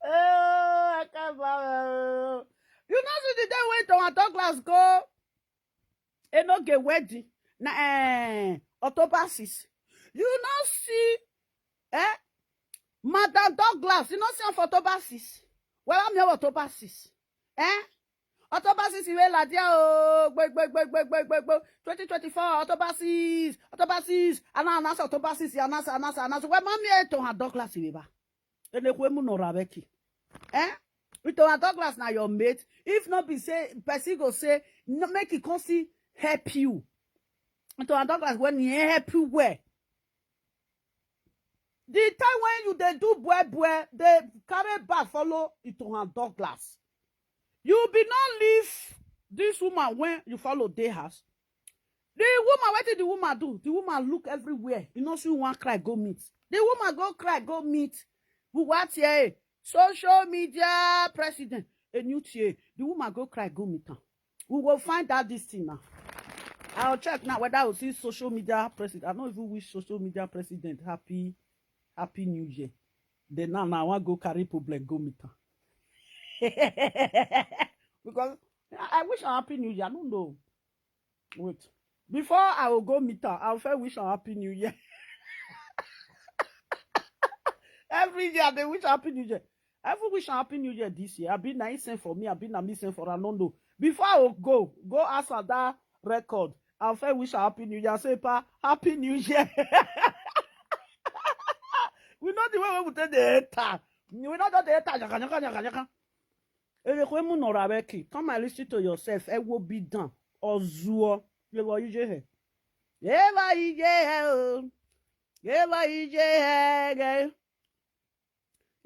Oh, I can't bother. You know, see the day wey Itohan Douglas go Enoge wedding na, eh, October six. You no see, eh, Madam Douglas, you no see am for October six. Well, I'm here October six. Eh? October six, iwe la dia o, gbe, gbe, gbe, gbe, gbe, gbe, gbe. Twenty twenty-four, October six, October six. Ana, announce October six, announce, announce, announce. Well, mommy, eh, Itohan Douglas, iwe ba. Ene kwe mu no rabeki. Eh? Itohan Douglas na your mate. If not be say, person go say, no, make it come see help you. Itohan Douglas, when he help you where? The time when you dey do bwe bwe, they carry back follow Itohan Douglas. You be not leave this woman when you follow dey house. The woman, wetin the woman do? The woman look everywhere. You know, she wan cry, go meet. The woman go cry, go meet. Who what here? Social media president. A new T A. The woman go cry, go meet am. We go find out this thing now. I'll check now whether I will see social media president. I don't even wish social media president happy, happy new year. Then now, now I want go carry problem, go meet am. Because I wish her happy new year. I don't know. Wait. Before I will go meet her, I will first wish her happy new year. Every year they wish happy new year. I even wish her happy new year this year. I be nice send for me. I be na me send for her. No, no. Before I will go, go ask her that record. I will first wish her happy new year. Say, pa, happy new year. We know the way we take the enter. We know that the enter. Nyaka, nyaka, nyaka, nyaka. Ere kwe mu no rabeki. Come and listen to yourself. E wo be done. Ozuo. Ye wo ije he. Ye wo ije he o. Ye wo ije he ge.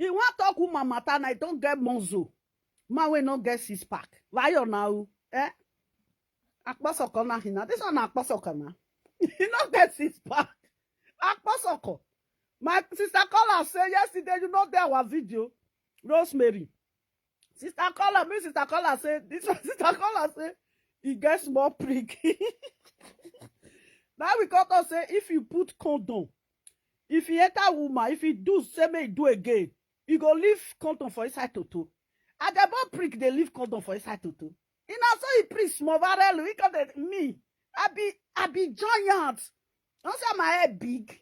You want talk woman matter now, you don't get monzo. Man we no get six pack. Why you now? Eh? Akposoko na hina. This one na akposoko na. He no get six pack. Akposoko. My sister caller say yesterday, you know, there our video. Rosemary. Sister caller, me sister caller say, this one, sister caller say, he get small prick. Now we come talk say, if you put condom, if he enter woman, if he do, say me do again, he go leave condom for inside toto. And the more prick, they leave condom for inside toto. You know, so he prick small barrel, he come dey, me, I be, I be giant. Don't say my head big.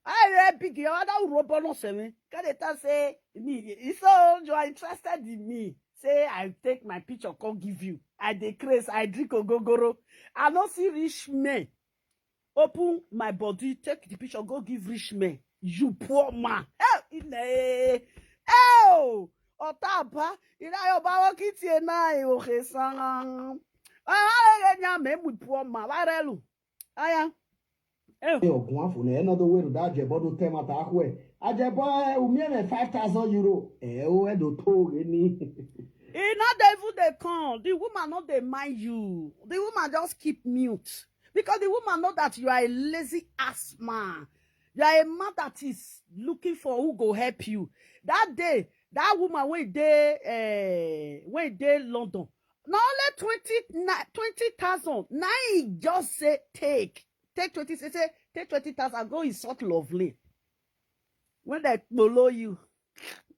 I head big. You other robo no say me. Can they tell say me? So you are interested in me? Say I take my picture, come give you. I dey craze, I drink ogogoro. I no see rich men. Open my body, take the picture, go give rich men. You poor man. Hey, ine. Oh, Otaba, ina yo bawo kiti e na e o ke san. Ah, e nya me mu poor man, varelu. Aya. Eh, Ogun afune eno do weru da ajebo do tema ta kwe. Ajebo e umi e five thousand euro. E o e do to re ni. E no dey even dey come. The woman no dey mind you. The woman just keep mute because the woman know that you are a lazy ass man. You are a man that is looking for who go help you. That day, that woman wey dey eh, wey dey London, na only twenty na twenty thousand na he just say take take twenty say say take twenty thousand go insult Lovely. When they kpolo you,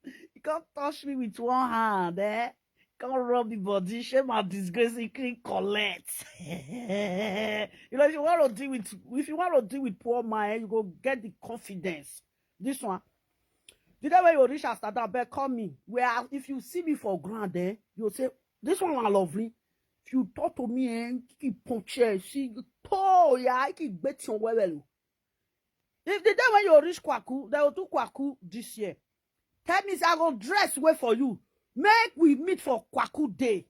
you come touch me with one hand, eh? Come rub the body, shame and disgrace, you clean collect. You know, if you want to deal with if you want to deal with poor man, eh, you go get the confidence. This one, the day when you reach Amsterdam, but call me. Where if you see me for ground, eh, you say this one are Lovely. If you talk to me, eh, keep punch, eh, see, oh yeah, I keep betting well, well. If the day when you reach Kwaku, they will do Kwaku this year. Tell me, say, I go dress way for you. Make we meet for Kwaku day.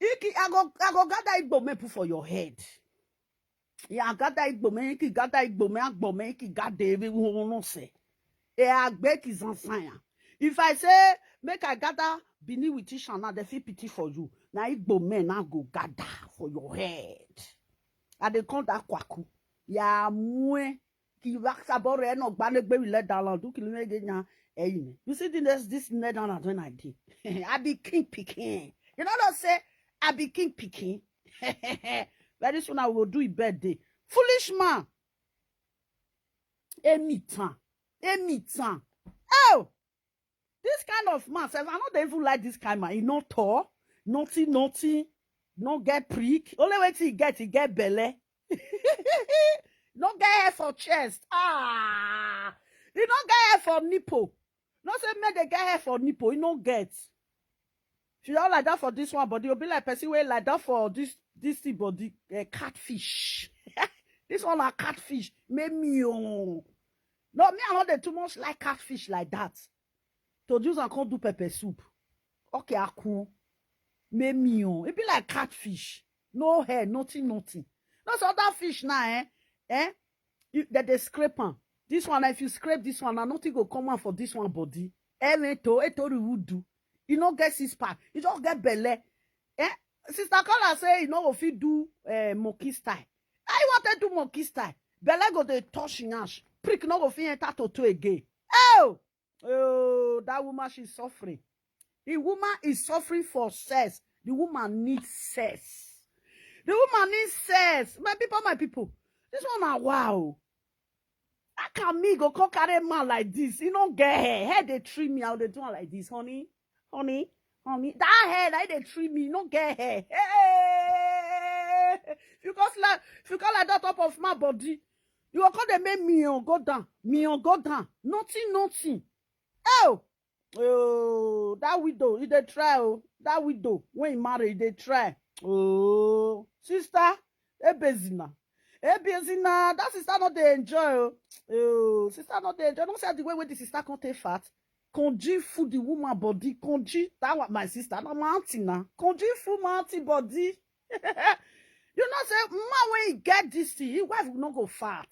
Iki, I go, I go gather Igbo me put for your head. Yeah, gather Igbo me, iki gather Igbo me, Agbo me, iki gather everyone no say. E agbe ki zansanya. If I say make I gather Bini with Ishana, they feel pity for you. Now Igbo men now go gather for your head. And they call that Kwaku. Ya mue ki waksa bore no gbane gbe we let down land. Do kill me again ya. Eh, you see the next this Netherlands when I did. I be king picking. You know what I say? I be king picking. Very soon I will do it birthday. Foolish man. Anytime. Anytime. Oh, this kind of man, sef, I no dey even like this kind man. He no tall, nothing, nothing, no get prick. Only way he get, he get belly. No get hair for chest. Ah, he no get hair for nipple. No say make they get hair for nipple. He no get. If you don't like that for this one body, you'll be like person wey like that for this this thing body, uh, catfish. This one are catfish. Me me oh. No, me I no dey too much like catfish like that. To use and come do pepper soup. Okay, akun. Me me oh. It be like catfish. No hair, nothing, nothing. No so other fish now, eh? Eh? You, that they scrape am. This one, if you scrape this one, now nothing go come out for this one body. Eto, eto would do. You no get six pack. You just get belly. Eh? Sister Carla say you no go fit do uh, monkey style. I want to do monkey style. Belly go dey touch yansh. Prick no go fit enter toto again. Oh, oh, that woman she's suffering. The woman is suffering for sex. The woman needs sex. The woman needs sex. My people, my people. This one are wow. How can me go come carry man like this? You no get hair. Hair they treat me out. They do am like this, honey, honey, honey. That hair that they treat me, you no get hair. Hey! If you call like if you call like that top of my body, you go come dey make me on go down, me on go down. Nothing, nothing. Oh, oh, that widow, he dey try. Oh, that widow when he marry, he dey try. Oh, sister, Ebezina. Ebezina, that sister not dey enjoy. Oh, oh, sister not dey enjoy. Don't say the way when the sister can't take fat. Conji food the woman body. Conji, that one, my sister, not my auntie now. Conji food my auntie body. You know, say, man, when he get this thing, his wife will not go fat.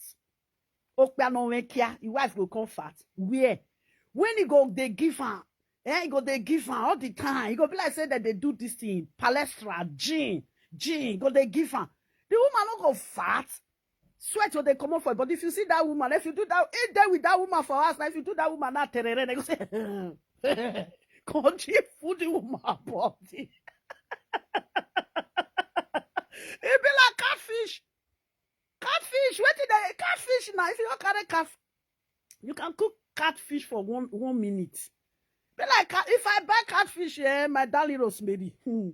Okpia no when care, his wife will come fat. Where? When he go, they give her. Eh, he go, they give her all the time. He go be like say that they do this thing. Palestra, gym, gym, go, they give her. The woman no go fat. Sweat will they come up for. But if you see that woman, if you do that, if there with that woman for us, now if you do that woman, not terere, they go say, country food the woman body. It be like catfish. Catfish, what is that? Catfish now. If you don't carry cat, you can cook catfish for one one minute. Be like cat- if I buy catfish, yeah, my darling Rosemary. Hmm.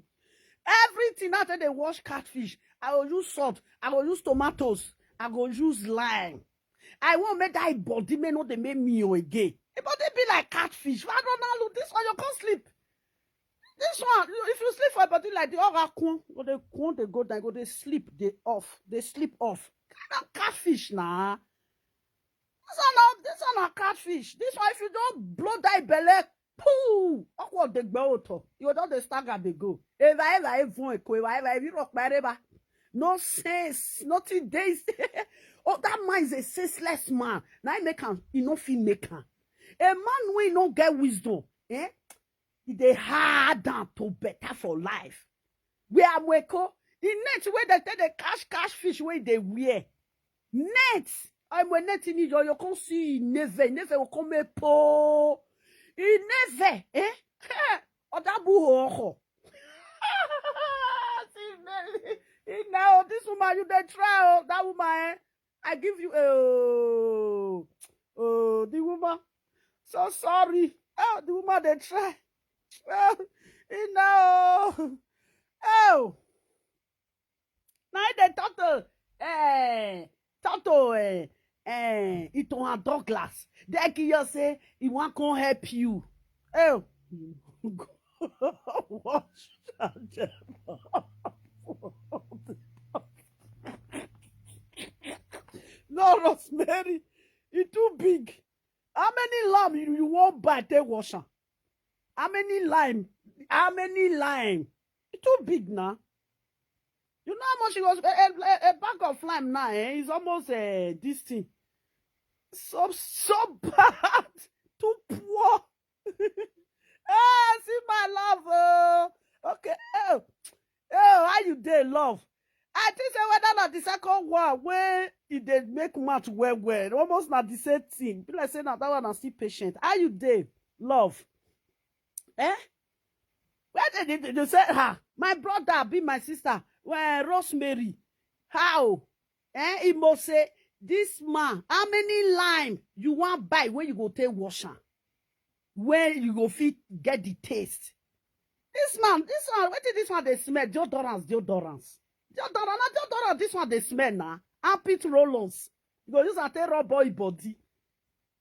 Everything after they wash catfish, I will use salt, I will use tomatoes, I will use lime. I won't make that body may not they make me again. It body be like catfish. I don't know. Look, this one you can't sleep. This one, you- if you sleep for a body like the orakun, go they kun they go down, go they sleep, they off, they sleep off. Kind of catfish now. This one, not, this one are catfish. This one, if you don't blow that belly, Pooh! Ọkwa ọdegbe ụtọ. You don dey stagger dey go. Eva, eva, evun eko, eva, eva, evi rọkpa ereba. No sense. Nothing dey. Oh, that man is a senseless man. Na him make am, he no fit make am. A man wey no get wisdom, eh? E dey hard am to better for life. Where Amweko, the net wey dem take dey catch, catch fish wey dey wear. Net. I'm a net in your, you come see e neve, e neve will come a po. E neve, eh? Odabu ho ho. See, Nelly, you know, this woman, you dey try, oh, that woman, eh? I give you, oh, oh, the woman. So sorry. Oh, the woman, they try. Oh, you know. Oh. Now they talk to, eh, talk to, eh, eh, Itohan Douglas. They give you say, he want come help you. Oh. Watch. No, Rosemary, e too big. How many lamb you, you wan buy take wash am? How many lime? How many lime? E too big na. You know how much it was? A, a, a bag of lime now, eh? It's almost, uh, this thing. So, so bad. Too poor. Ah, see my love. Oh. Okay. Oh. Oh, how you dey, love? I think say whether na the second one wey e dey make mouth well well, almost na the same thing. Be like say na that one na still patient. How you dey, love? Eh? Where they, they, they say, ha, my brother be my sister, well, Rosemary. How? Eh, he must say, this man, how many lime you want buy when you go take wash am? When you go fit get the taste? This man, this one, wetin this one dey smell? Deodorants, deodorants. Deodorant, na deodorant this one dey smell na. Armpit roll-ons. You go use am take rub all your body.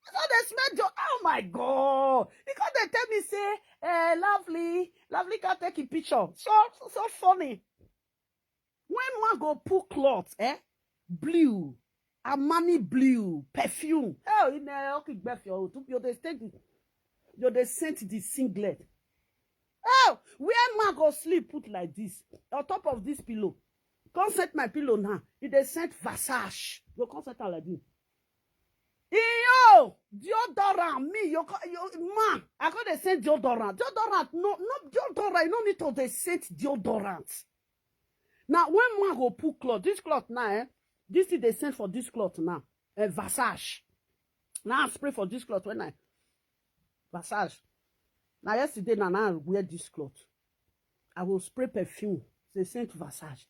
So they smell jo-, oh my God. He come dey tell me say, eh, lovely, lovely can take a picture. So, so funny. When man go put cloth, eh? Blue, Armani blue, perfume. Oh, in there, okay, you dey stink, you dey scent the singlet. Oh, where man go sleep put like this on top of this pillow. Come set my pillow now. It dey scent Versace. Go come set am like this. Iyo, deodorant, me, you, you, man, I go dey scent deodorant. Deodorant, no, no deodorant. You no need to dey scent deodorant. Now, when man go put cloth, this cloth now, eh, this thing dey scent for this cloth now, eh, Versace. Now I spray for this cloth when I, Versace. Now yesterday, now, now I wear this cloth. I will spray perfume, say scent Versace.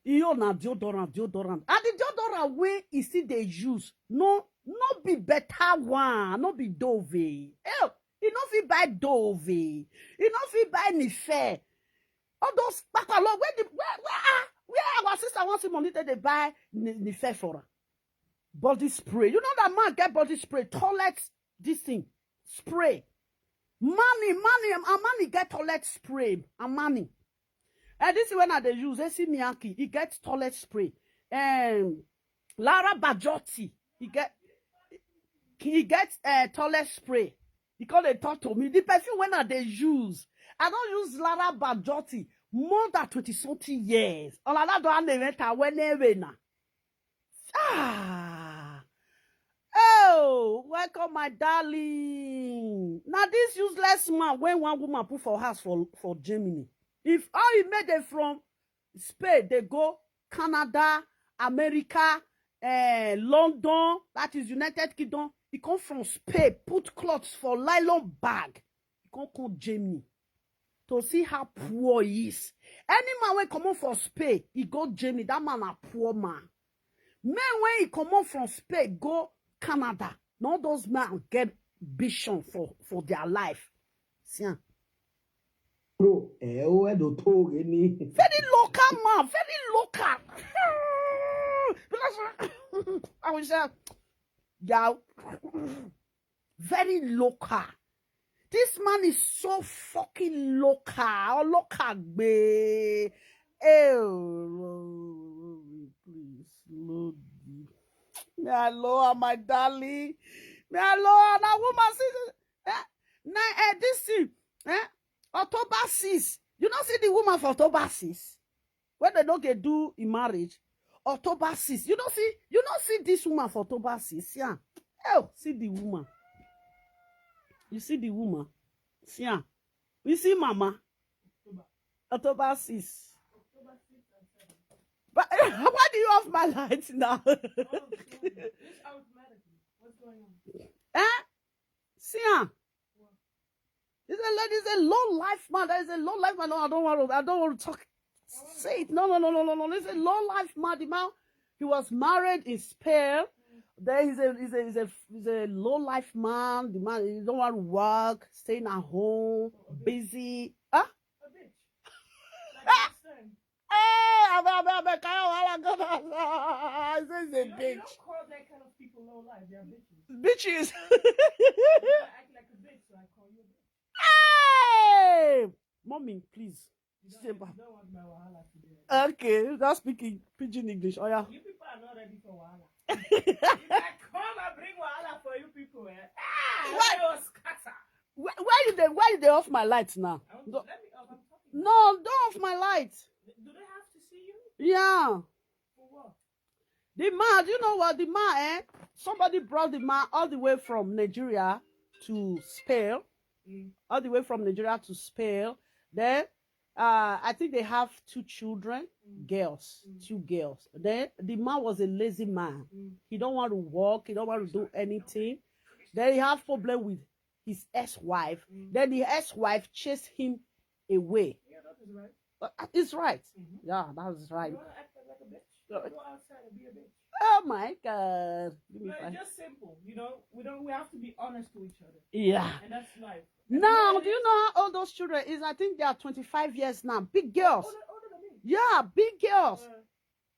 You na deodorant, deodorant. And the deodorant wey e still dey use, no, no be better one, no be Dove. Eh, you no fit buy Dove. You no fit buy Nife. All those kpakalo, where the, where, where, ah, where our sister wants money that they buy Ni-, Nife for her? Body spray. You know that man get body spray, toilet, this thing, spray. Money, money, and money get toilet spray, and money. And this is when I dey use, A C Mianki, he get toilet spray. Um, Lara Bajotti, he get, he get, uh, toilet spray. He come dey talk to me. The perfume when I dey use, I don use Lara Bajotti more than twenty something years. Olalado Aneventa, whenever na. Ah. Oh, welcome, my darling. Now this useless man, when one woman put for house for, for Germany, if all he made it from Spain, they go Canada, America, eh, London, that is United Kingdom. He come from Spain, put clothes for nylon bag. He come come Germany to see how poor he is. Any man wey comot for Spain, he go Germany. That man a poor man. Men wey he comot from Spain go Canada, na all those men get vision for, for their life. See am. Bro, eh, oh, eh, do to ni. Very local man, very local. Because I will say, yeah, very local. This man is so fucking local. Or local gbe. Eh, please, Lord. Me I love her, my darling. Me I love her. Na woman see, eh? Na eh, this thing, eh? October six. You no see the woman for October six? When they don't get do in marriage, October six. You no see, you no see this woman for October six. Yeah. Oh, see the woman. You see the woman. See her. You see mama. October six. But why do you off my light now? Eh? See her. He's a lady, he's a low life man. That is a low life man. No, I don't want to, I don't want to talk. Say it. No, no, no, no, no, no. He's a low life man. The man, he was married in Spain. Then he's a, he's a, he's a, he's a low life man. The man, he don't want to work, staying at home, busy. Huh? A bitch. Like my son. Hey, abeg, abeg, abeg, carry wahala go na. I say he's a bitch. You don't call that kind of people low life. They are bitches. Bitches. You act like a bitch, so I call you a bitch. Hey, mommy, please. You don't, you don't want my wahala today. Okay, that's speaking pidgin English. Oh yeah. You people are not ready for wahala. If I come and bring wahala for you people, eh? Ah, why? Why you dey, why you dey off my light now? Let me off. I'm talking. No, don't off my light. Do they have to see you? Yeah. For what? The man, do you know what? The man, eh? Somebody brought the man all the way from Nigeria to Spain. Mm. All the way from Nigeria to Spain. Then uh, I think they have two children, mm, girls, mm, two girls. Then the man was a lazy man. Mm. He don't want to work. He don't want to do anything. Then he have problem with his ex-wife. Mm. Then the ex-wife chased him away. Yeah, that is right. Uh, uh, it's right. Mm-hmm. Yeah, that is right. You wanna act like a bitch? Uh, go outside and be a bitch. Oh my God. Give me five. It's just simple, you know. We don't. We have to be honest to each other. Yeah. And that's life. Now, do you know how old those children is? I think they are twenty-five years now. Big girls. Older, older than me. Yeah, big girls. Uh,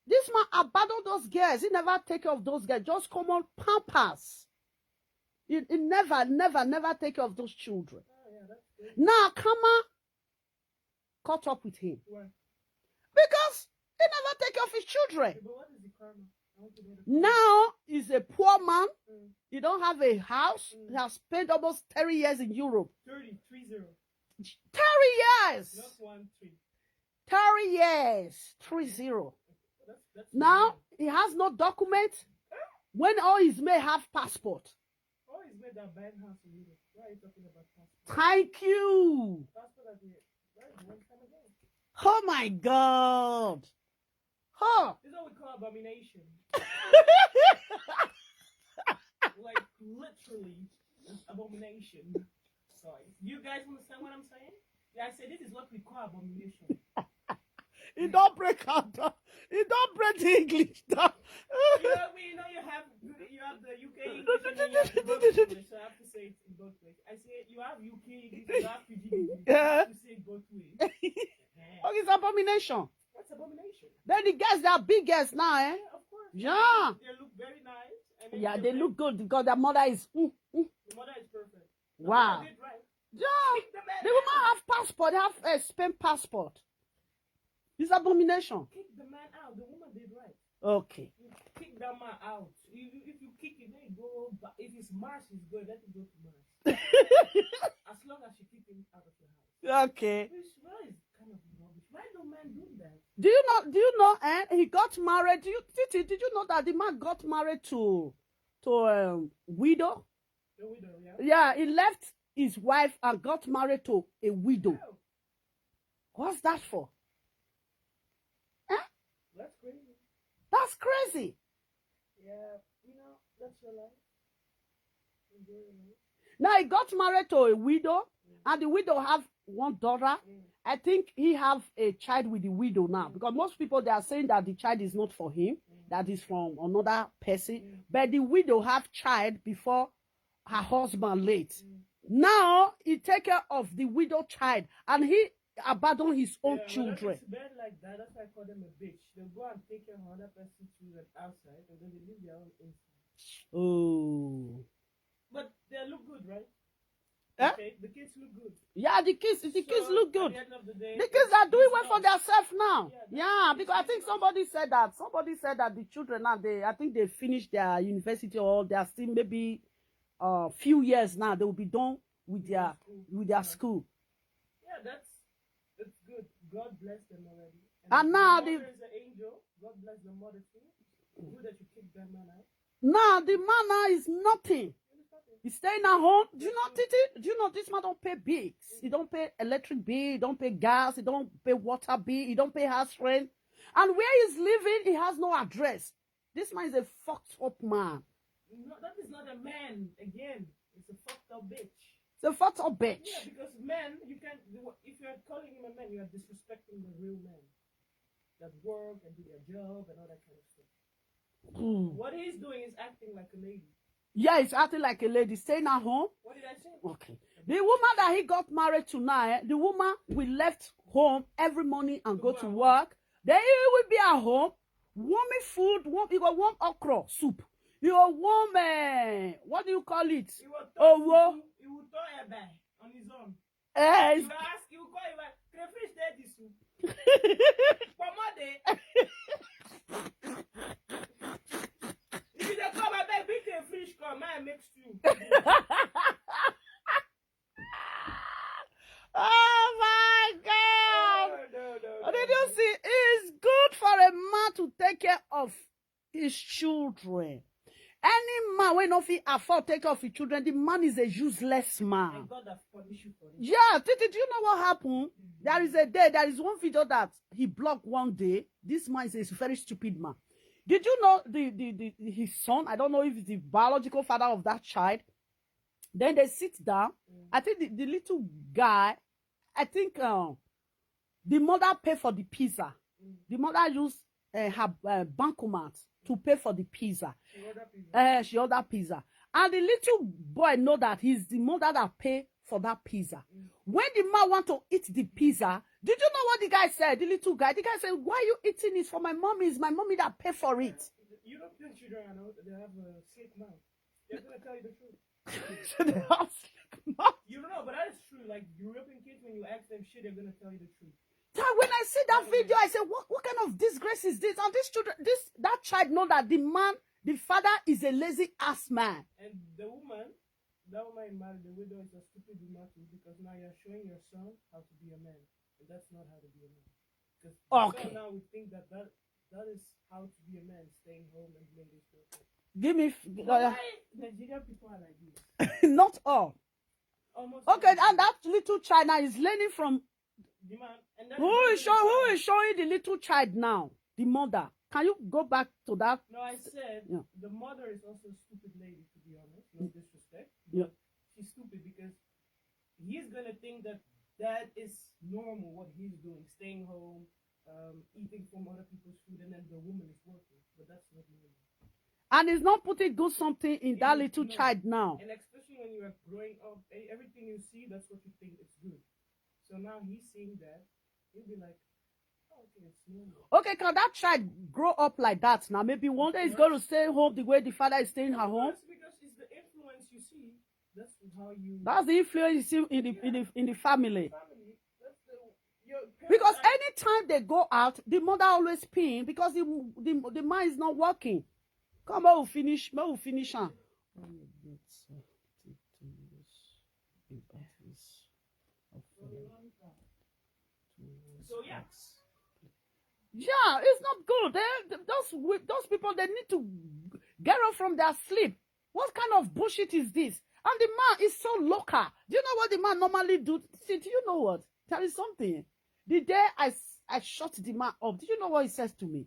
this man abandoned those girls. He never take care of those girls. Just common pampers. He, he never, never, never take care of those children. Oh, yeah, that's good. Now, karma caught up with him. Why? Because he never take care of his children. Okay, but what is the karma? I want to know the karma. Now he's a poor man. Mm. He don't have a house. Mm. He has spent almost thirty years in Europe. Thirty, three zero. Thirty years. Not one three. Thirty years, three zero. That's, that's now, he has no document. When all his men have passport. All his men that buying house in Europe. Why are you talking about passport? Thank you. Passport has been, where is the one time again? Oh my God. Huh. This is what we call abomination. Like, literally, abomination. Sorry. You guys understand what I'm saying? Yeah, I said this is what we call abomination. He don't break out. He don't break the English down. You know, we, you know, you have, you have the U K English and then you have the Dutch English, so I have to say it in both ways. I say you have U K English, you have Fiji English. Yeah. You have to say it both ways. Uh-huh. Okay, it's abomination. That's abomination. Then the girls, they are big girls now, eh? Yeah, of course. Yeah. They look very nice. And then yeah, they look good because their mother is. Mm, mm. The mother is perfect. Wow. The woman did right. Yeah. Kick the man out. The woman have passport, have a Spain passport. It's abomination. Kick the man out. The woman did right. Okay. You kick that man out. You, you, if you kick him, then you go back. If it's Mars, he's going. Let him go to Mars. As long as you kick him out of your house. Okay. Which, what is kind of rubbish? Why do men do that? Do you know? Do you know? Eh, he got married. Do you, Titi, did you know that the man got married to, to um, widow? The widow, yeah. Yeah, he left his wife and got married to a widow. Oh. What's that for? Eh? That's crazy. That's crazy. Yeah, you know, that's your life. Enjoy your life. Now he got married to a widow, mm, and the widow have one daughter. Mm. I think he have a child with the widow now, mm, because most people, they are saying that the child is not for him, mm, that is from another person. Mm. But the widow have child before her husband late. Mm. Now he take care of the widow child and he abandon his own children. Yeah, when it's bad like that, that's why I call them a bitch. They go and take care of another person's children outside and then they leave their own inside. Oh. But they look good, right? Eh? Okay, the kids look good. Yeah, the kids, the kids look good. So, at the end of the day, the kids are doing well for themselves now. Yeah, because I think somebody said that. Somebody said that the children now, they, I think they finished their university or they are still maybe a, uh, few years now. They will be done with their school. With their school. Yeah, that's it's good. God bless them already. And now the the- mother is an angel. God bless the mother too. Good that you kicked that man out. Now the man now is nothing. It's nothing. He's staying at home. Do you know, Titi? Do you know this man don't pay bills? He don't pay electric bill. He don't pay gas. He don't pay water bill. He don't pay house rent. And where he's living, he has no address. This man is a fucked up man. No, that is not a man. Again, it's a fucked up bitch. It's a fucked up bitch. Yeah, because men, you can't. If you're calling him a man, you are disrespecting the real men that work and do their job and all that kind of stuff. Hmm. What he's doing is acting like a lady. Yeah, he's acting like a lady, staying at home. What did I say? Okay. The woman that he got married to now, eh, the woman will left home every morning and go to work. Then he will be at home, warming food, warm, he go warm okra soup. He go warm, eh, what do you call it? He will talk. Owo. He will talk about on his own. Eh, He it's- will ask. He will call you like, "Crayfish, there this soup." Pomode. If you dey come, I beg, bring crayfish come. I make stew. Oh my God! No, no, no, no. What did you see? It's good for a man to take care of his children. Any man wey no fit afford take care of his children, the man is a useless man. And God have punish you for it. Yeah, Titi, do you know what happened? There is a day, there is one video that he blocked one day. This man is a very stupid man. Did you know the, the, the his son? I don't know if it's the biological father of that child. Then they sit down. I think the, the little guy, I think um, the mother pay for the pizza. The mother used uh, her uh, bankomat to pay for the pizza. She order pizza. Uh, she ordered pizza. And the little boy know that he's the mother that pay for that pizza. When the man want to eat the pizza, did you know what the guy said? The little guy, the guy said, "Why are you eating it for my mommy? It's my mommy that pay for it." European children, I know, they have a slick mouth. They're gonna tell you the truth. So they ask, "What?" You don't know, but that is true. Like European kids, when you ask them shit, they're gonna tell you the truth. So when I see that video, I say, "What, what kind of disgrace is this?" And this children, this that child know that the man, the father is a lazy ass man. And the woman, that woman in married, the widow, is a stupid woman too, because now you're showing your son how to be a man, and that's not how to be a man. Because Okay. Now we think that, that that is how to be a man, staying home and doing this work. Give me f- But uh, why Nigerian people are like this? Not all. Almost Okay, everyone. And that little child now is learning from The man, and that who is show who is showing the little child now, the mother. Can you go back to that? No, I said Yeah. The mother is also a stupid lady, to be honest. No disrespect. Yeah. But she's stupid because he's gonna think that that is normal what he's doing, staying home, um, eating from other people's food, and then the woman is working. But that's not normal. And he's not putting good something in that Yeah, little no. Child now. And especially when you are growing up, e- everything you see, that's what you think is good. So now he's seeing that, he'll be like, "Oh, okay, it's normal." Okay, can that child grow up like that now? Maybe one day he's going to stay home the way the father is staying at home. Because, because it's the influence you see. That's how you. That's the influence you see in the in the in the family. Family. That's the. Your Because parents anytime they go out, the mother always peeing because the the, the man is not working. Come on, we finish, we finish am. So, yeah. Yeah, it's not good. They, those wi- those people, they need to get up from their sleep. What kind of bullshit is this? And the man is so local. Do you know what the man normally do? See, do you know what? There is something. The day I s- I shut the man up, do you know what he says to me?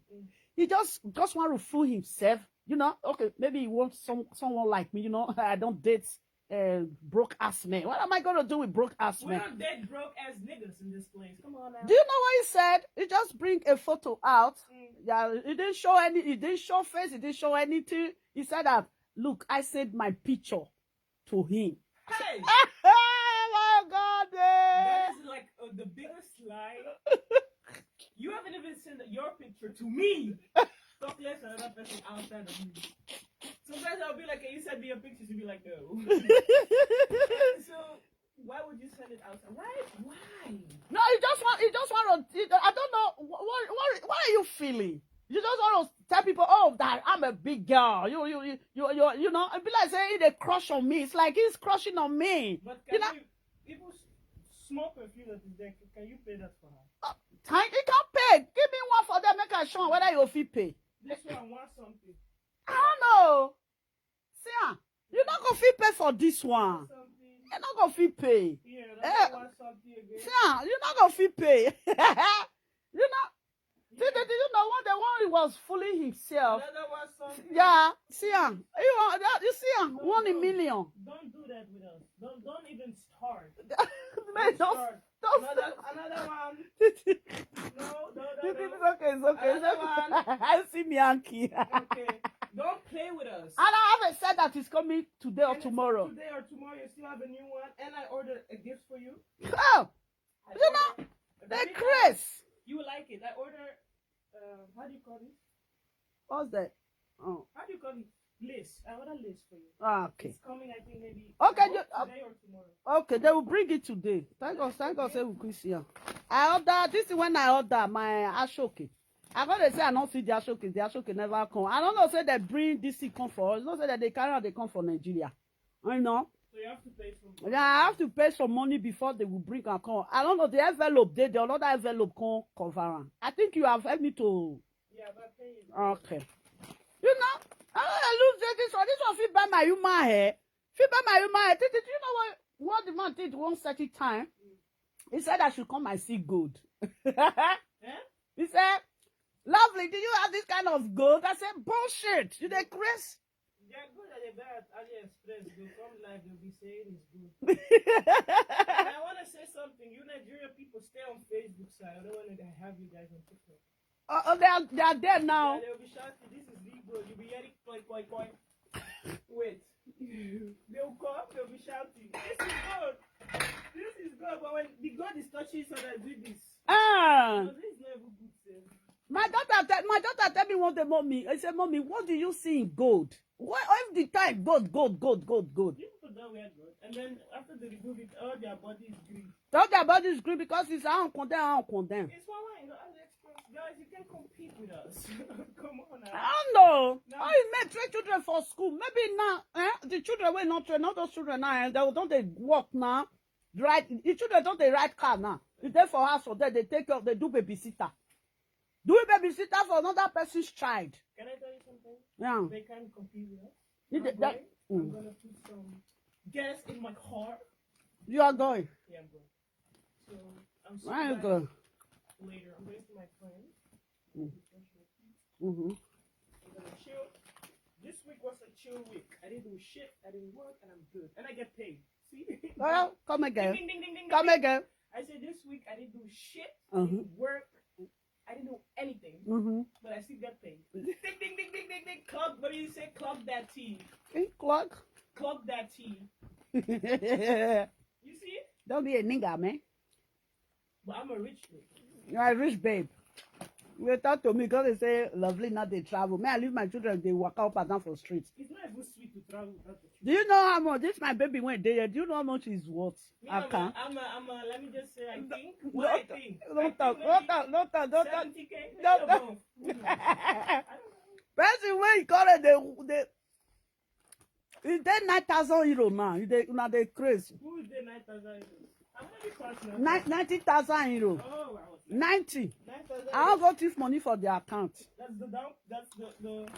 He just just want to fool himself. You know, okay, maybe he wants some someone like me. You know, I don't date uh, broke ass men. What am I gonna do with broke ass We men? Don't date broke ass niggas in this place. Come on now. Do you know what he said? He just bring a photo out. Mm. Yeah, he didn't show any. He didn't show face. He didn't show anything. He said that, "Look, I sent my picture to him." Hey, Oh my God, that man. Is like uh, the biggest lie. You haven't even sent your picture to me. Talk less another person outside of me. Sometimes I'll be like, "Can you send me your pictures?" You'll be like, "No." So why would you send it outside? Why? Why? No, he just want. He just want to. I don't know. What, what, what, what are you feeling? You just want to tell people, oh, that I'm a big girl. You, you, you, you, you, you know, it be like saying they crush on me. It's like he's crushing on me. But You can know, you, people s- small perfume that is there? Can you pay that for her? Thank you can pay. Give me one for them, make I show whether you fit pay. This one wants something. I don't know. See, ah, you not gonna fit pay for this one. Something. You not gonna fit pay. Yeah, Eh. that one wants something again. See, ah, you not gonna fit pay. You know, see, the, you know what the one he was fooling himself. Another one something. Yeah, see, ah, you want that? You see, ah, one in million. Don't do that with us. Don't don't even start. Man, Don't just, start. just. Another another one. No, no, no, This is no. okay, it's okay, it's Another okay. One. I see me Yankee. Okay. Don't play with us. And I haven't said that it's coming today or And it's tomorrow. Today or tomorrow, you still have a new one, and I ordered a gift for you. Oh, I You know, ordered a the very Chris. You will like it. I order. Uh, how do you call it? What's that? Oh, How do you call it? Lace. I order lace for you. ah, okay. It's coming, I think maybe. Okay, I hope you- uh, today or tomorrow. Okay, they will bring it today. Thank God, thank God, say we Christian. I order this is when I order my ashoke. I gotta say I don't see the ashoke. The ashoke never come. I don't know say they bring this thing come for us. Not say that they carry out they come for Nigeria. I know. So you have to pay for. Yeah, I have to pay some money before they will bring and come. I don't know the envelope. They the another envelope come cover am. I think you have helped me to. Yeah, but pay it. Okay. You know, I don't lose this one. This one fit buy my human hair. Fit buy my human hair. Did, did you know what, what the man did one certain time? He said I should come and see gold. Eh? He said, "Lovely, do you have this kind of gold?" I said, "Bullshit. You dey craze." They're good at the bad AliExpress. They'll come live. They'll be saying it's good. And I want to say something. You Nigerian people stay on Facebook, so I don't want to have you guys on TikTok. Oh, oh, they are, they are there now. Yeah, they'll be shouting, "This is legal." You'll be hearing koi koi koi. Wait. They'll come, they'll be shouting, "This is good. This is good." But when the gold is touching, so they do this. Ah, So this is not even good, sir. My daughter, tell, my daughter tell me one day, "Mommy," I said, "Mommy, what do you see in gold? What if the time gold, gold, gold, gold, gold?" People don't wear gold, and then after they remove it, all their body is green. All their body is green because it's our condemn, our condemn. It's why why you know AliExpress, guys, you can compete with us. Come on now. I don't know. No. How you make train children for school? Maybe now, eh? The children will not train, not those children now, and they don't they work now. Right, the children don't they ride car now. If they for house for them, they take care of, they do babysitter. Do a babysitter for another person's child. Can I tell you something? Yeah. They can't compete with us. You I'm, did that- going, I'm Mm. gonna put some gas in my car. You are going. Yeah, I'm going. So I'm Where you back going? Later. I'm going to my friend. Mm. Mm-hmm. I'm gonna chill. This week was a chill week. I didn't do shit. I didn't work, and I'm good. And I get paid. See? Well, come again. Ding, ding, ding, ding, ding, Come ding. Again. I said this week I didn't do shit. I Mm-hmm. Didn't work. I didn't do anything, Mm-hmm. But I still get paid. Ding, ding, ding, ding, ding, ding. Clock. What do you say? Clock that T. Hey, clock. Clock that T. Don't You see? Be a nigga, man. But I'm a rich dude. You are a rich babe. You talk to me because they say, "Lovely, now they travel." May I leave my children, they walk up and down for street. It's not even sweet to travel without the Do you know how much this my baby went there? Do you know how much is worth? Me, I I'm, can't. A, I'm, a, I'm a, let me just say, I think. What I think. Don't talk, don't talk, don't talk, don't talk. seventy K. Don't No, talk. no. I don't know. Person when you call it, they, they, it dey nine thousand euro now. You dey, una dey craze. Who is the nine thousand euros? How many parts now? Nine, ninety thousand euro. Oh, wow. Ninety. Nine thousand. I wan go thief money for their account. That's the down. That's the the.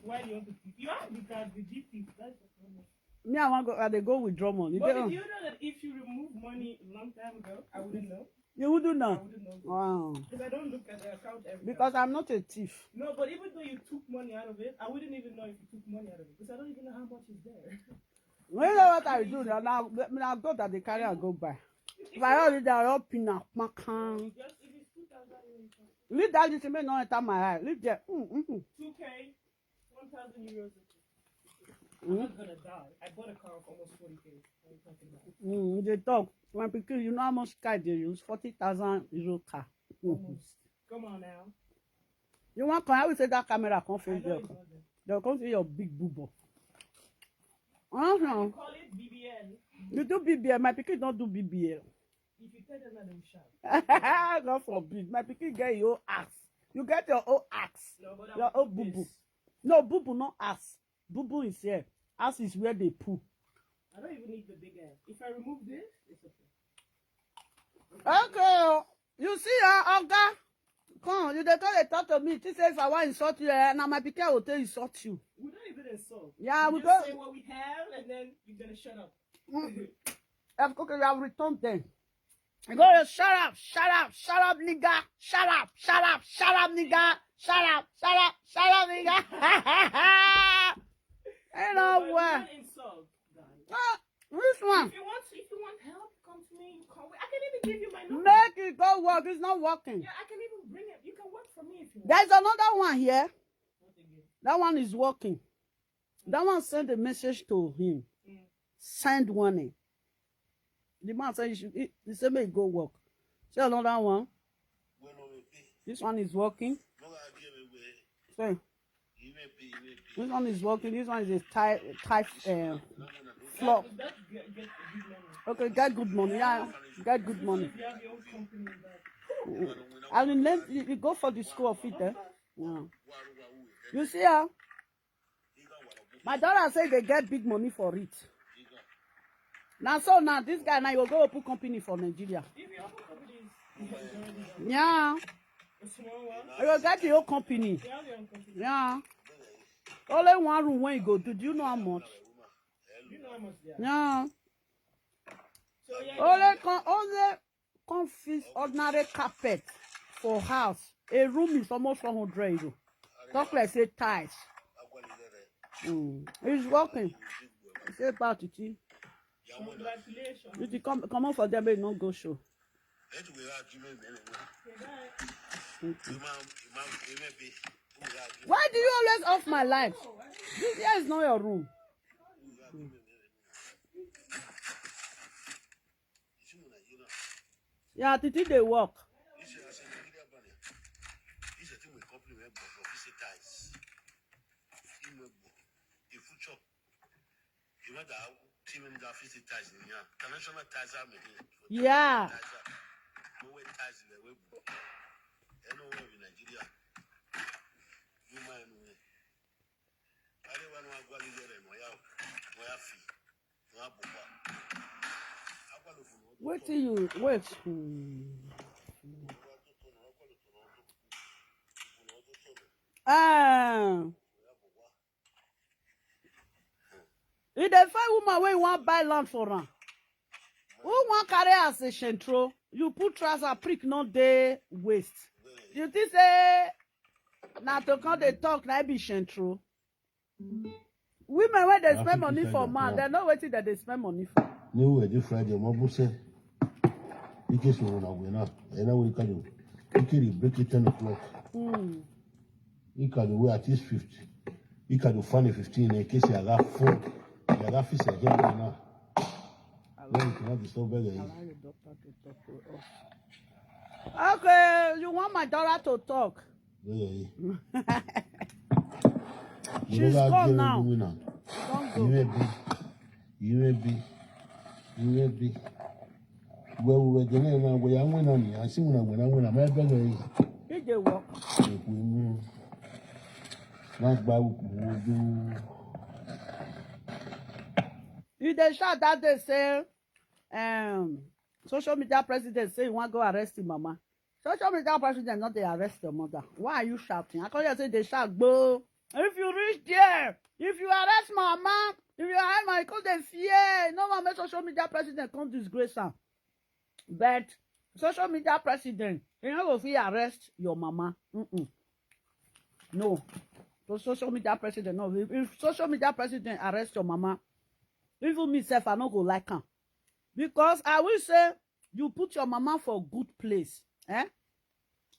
Why do you want to keep? You have the card, the G P. That's the problem. Me, I wan go. I dey go withdraw money. But They- do you know that if you remove money a long time ago, I wouldn't know. You wouldn't I know. Wouldn't know. Wow. Because I don't look at the account every Because time. I'm not a thief. No, but even though you took money out of it, I wouldn't even know if you took money out of it because I don't even know how much is there. You know what I do now? Now, now God that they carry and go by. If I already there, I open up, makan. Just if it's two thousand euros. Leave that little man not enter my eye. Leave there. Mm, mm, mm. Two K, one thousand euros. Mm. I'm not gonna die. I bought a car of almost forty K. What are you talking about? Mm, they talk. My pikin, you know how much car they use? Forty thousand euro car. Mm. Almost. Come on now. You want come? I will say that camera come I face know there. It's not there. They'll come see your big boobo. Uh-huh. Call it B B L. You do B B L. My pikin don't do B B L. If you tell them that, they will shout. God forbid. My pikin get your ass. You get your own axe. No, but I'll Your own put boo boo. this. No, boo boo, not ass. Boo boo is here. Ass is where they poo. I don't even need the big ass. If I remove this, it's okay. Okay, oh. You see, uh, Oga, come, you dey come dey talk to me. She say if I wan insult you, eh, na my pikin I go take insult you. We don't even insult. Yeah, we we just go say what we have, and then you're gonna shut up. Mm. Okay, you have returned them. You go, "Shut up, shut up, shut up, nigga. Shut up, shut up, shut up, nigga. Shut up, shut up, shut up, nigga." You know But we what? don't insult, guys. Ah, which one? If you want, if you want help, come to me. You call me. I can even give you my number. Make it go work. It's not working. Yeah, I can even bring it. You can work for me if you want. There's another one here. What again? That one is working. That one send a message to him. Mm. Send warning. The man said, "You should," he, he said, "Make it go work." See another one. This one is working. So, this one is working. This one is a tie, tie, uh, flop. Okay, get good money. Yeah, get good money. I mean, let you, you go for the school of it, eh? Yeah. You see her? My daughter say they get big money for it. Now, so now this guy now you go open company for Nigeria. If you open company, it's Yeah. a small one. You go get your company. You have your own company. Yeah. Only one room when you go do. Do you know how much? You know how much they are. Yeah. So yeah, Only con only come fix ordinary carpet for house. A room is almost four hundred euro. Talk like say tiles. Mm. It's working. Say about it. Congratulations. If you come, come on for them, they no go show. Why do you always off my light? This here is not your room. Yeah, Titi dey work. Yeah. Wetin you wait? Hmm. Ah. You dey find woman wey you wan buy land for am. Who wan carry as a shentro? You put trouser, prick no dey waist. You think say na to come dey talk na be shentro? Women wey dey spend money for man, dem know wetin dem dey spend money for. New Eddie Friday, mo bu se. Ike so na we na. E na we ka do. Ike dey break it ten o'clock. Hmm. Ika do we at least fifty. Ika do funny fifteen in case you got four. You got fix again now. Then you cannot disturb her. Allow your daughter to talk to us. Okay, you want my daughter to talk? Yeah, yeah, yeah. She's gone now. Don't go. You may be. You may be. You may be. Well, we were there now. We are winning. I see when I win, I win. I'm a better. He dey work. If we move. Not by we do. You dey shout that day say, um, social media president say you wan go arrest him mama. Social media president no dey arrest your mother. Why are you shouting? I come here say dey shout gboo. If you reach there, if you arrest mama, if you arrest my, you come dey fear. No one make social media president come disgrace am. But social media president, he no go fit arrest your mama. Mm-mm. No. So social media president, no. If, if social media president arrest your mama, even me sef, I no go like am. Because I will say you put your mama for good place. Eh?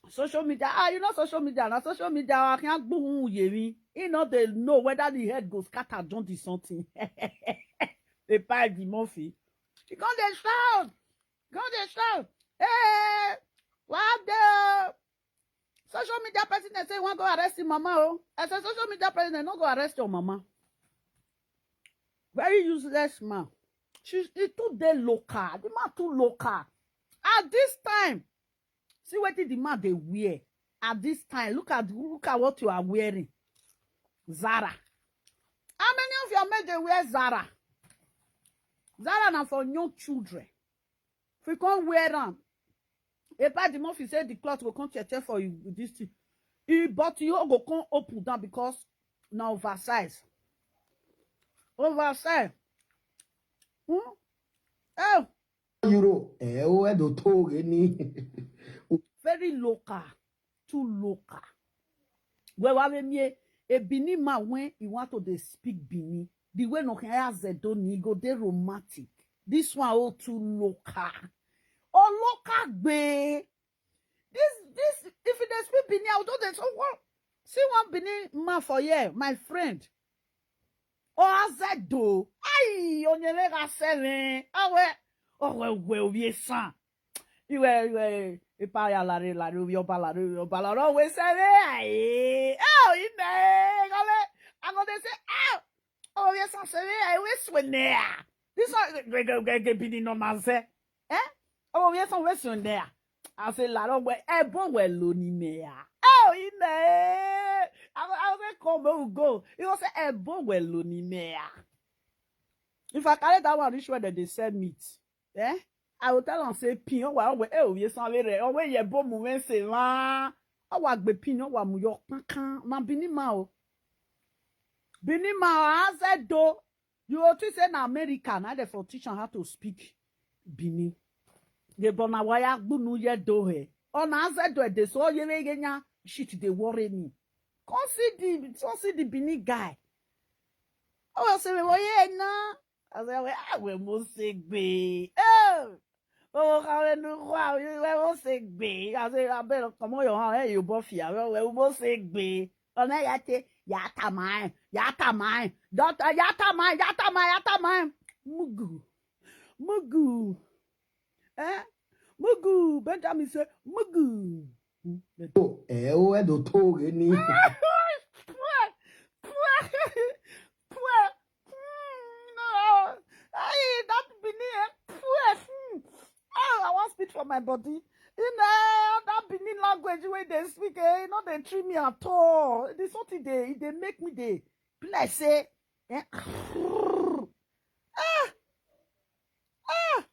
Social media, ah, you know social media, na social media, I can't go yeri. He no dey know whether the head go scatter, don do something. They buy the Murphy. He come dey shout, come dey shout. Hey, what the? Social media president say you wan go arrest him mama o. I say social media president no go arrest your mama. Very useless man. She, he too dey local. The man too local. At this time, see wetin the man dey wear. at this time. Look at, look at what you are wearing. Zara. How many of your men dey wear Zara? Zara na for young children. If you come wear am, Epa the Murphy say the cloth go come cheche for you with this thing. E, but you go come open down because na oversize. Oversize. Hmm? Oh, Euro. Eh, o edo toge ni. Very local. Too local. Well, I mean, a Benin man, when he want to dey speak Benin, the way no can ask the Doni, he go dey romantic. This one all too local. Oh, local gbe. This, this, if you dey speak Benin, I will just dey so what? See one Benin man for here, my friend. Oh, azedo. Ayi, onyele ga seven. Awe, owe, we, we, san. Iwe, iwe, ipa ya lare, lare, obi oba, lare, obi oba, lare, owe seven. Ayi. Oh, ine, gole. I go dey say, oh, oh, yes, I say, I wish we there. This one, gbe, gbe, gbe, gbe, Benin no man say. Eh? Oh, yes, I wish we there. I say, lare, owe, ebo we lo ni me ya. Oh, ine. I go, I go say, come, we go. You go say, ebo we lo ni me ya. If I carry that one reach where they dey sell meat, eh? I will tell am say, pin, oh, wa, oh, eh, oh, yes, I will, oh, we, ye, bo, mu, we, se, wa. Oh, wa, gbe, pin, oh, wa, mu, yo, kankan. Na Benin ma o. Benin ma o, azedo. You go think say na America, na dey for teach am how to speak Benin. The bona waya gbunu ye do he. Ona azedo e dey so ye ye nya shit dey worry me. Come see the, come see the Benin guy. Oh, I say, well, yeah, na. I say, well, I will must say gbe. Oh, oh, how we no wa, we must say gbe. I say, I better come on your hand, hey, you buff here. Well, we must say gbe. Ona ya te, ya ta mai, ya ta mai. Doctor, ya ta mai, ya ta mai, ya ta mai. Mugu. Mugu. Eh? Mugu. Benjamin say, mugu. Hmm, let's go. Eh, o edo toge ni. Pue, pue, pue. Hmm, no. Aye, that Benin, eh, pue. Hmm. Oh, I wan spit for my body. You know, that Benin language wey they speak, eh, e no dey treat me at all. The something dey, e dey make me dey be like say, eh, ah, ah.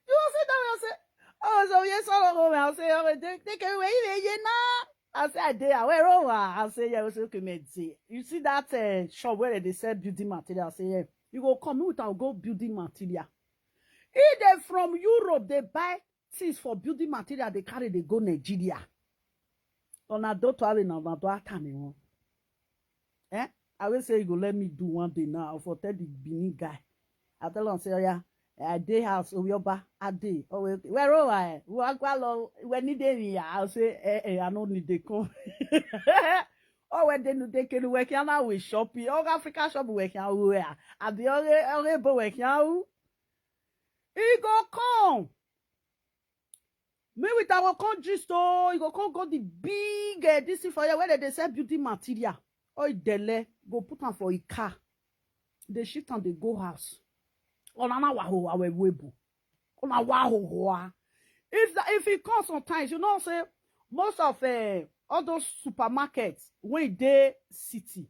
You wan say that way, I say, oh, so yes, all of them, I say, oh, they, they can wait, yeah, yeah, nah. I say, I dey aware, oh, I say, yeah, I say, okay, me see. You see that uh, shop where they sell building material? I say, yeah. You go come with and go building material. If they from Europe, they buy things for building material, they carry, they go Nigeria. Ona do to are na, ona do ata me won. Eh? I will say you go let me do one day now for tell the Benin guy. I tell him say, oh yeah, I dey house, Oyoba, I dey. Oh, wait, where are I? Where I go? Where need dey me? I say, eh, eh, I no need dey come. Oh, where they no dey can work? I now we shopping. Oh, Africa shop work here. Where? I be all all able work here. He go come. Me with our come gist, oh, he go come go the big uh, this thing for here where they sell building material. Oh, dele go put am for a car. They shift and they go house. Ona na wa ho wa we webu. Ona wa ho ho. If that, if it comes sometimes, you know, say most of uh, all those supermarkets when they city,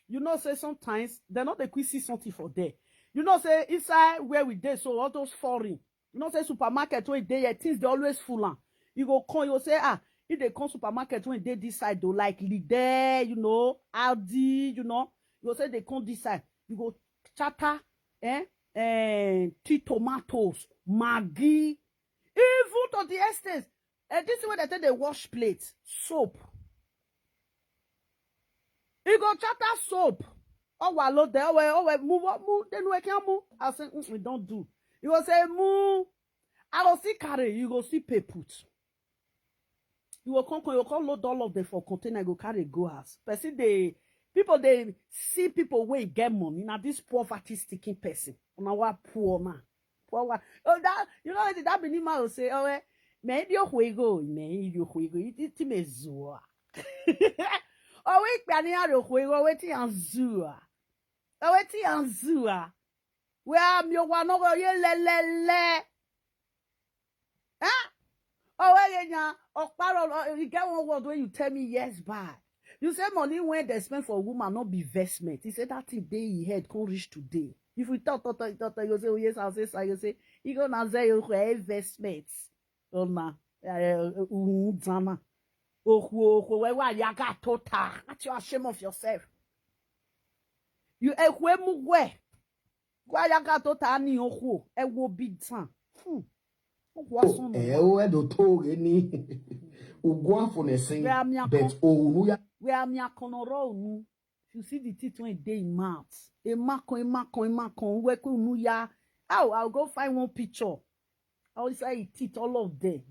you know, say sometimes they not the quick see something for there. You know, say inside where we dey, so all those foreign, you know, say supermarket where they here, things they always full on. You go come, you go say, ah, if they come supermarket when they this side, though, like Lidl, you know, Aldi, you know, you go say they come this side. You go charter, eh, eh, tea tomatoes, Maggi, even to the extent, eh, this is where they take the wash plate, soap. You go charter soap. Oh, wa lo there, oh, we, oh, we, move, move, then we can move. I say, mm, we don't do. You go say, move. I go see carry, you go see pay put. You go come, come, you go come load all of them for container, go carry go house. Person they, people they see people wey get money. Now this poverty sticking person. Now what poor man? Poor one. Oh, that, you know, that minimal will say, oh, eh, me dio huego, me dio huego, it me zua. Oh, we can hear the huego, waiting and zua. Oh, waiting and zua. Where am you one over here, le, le, le? Huh? Oh, hey, yeah, Okparo, oh, you get one word when you tell me yes, bye. You say money when they spend for woman, not be investment. He said that thing day he head can't reach today. If we talk, talk, talk, talk, talk, you say, oh, yes, I'll say, so you say, you go now say, oh, investment. Oh, na, eh, eh, uh, zana. Oh, oh, oh, where, where, yaga tota. Aren't you ashamed of yourself? You, eh, where, mu, where? Where, yaga tota, ni, oh, oh, eh, wo big time. Hmm. Oh, what's on Eh, oh, eh, do to, eh, ni. Ugwa for the same. Where am I But, oh, no, ya. Where am I gonna roll? If you see the teeth when they in mouth, a macon, a macon, a macon, where could no ya? How? I'll go find one picture. I will say he teeth, all of them.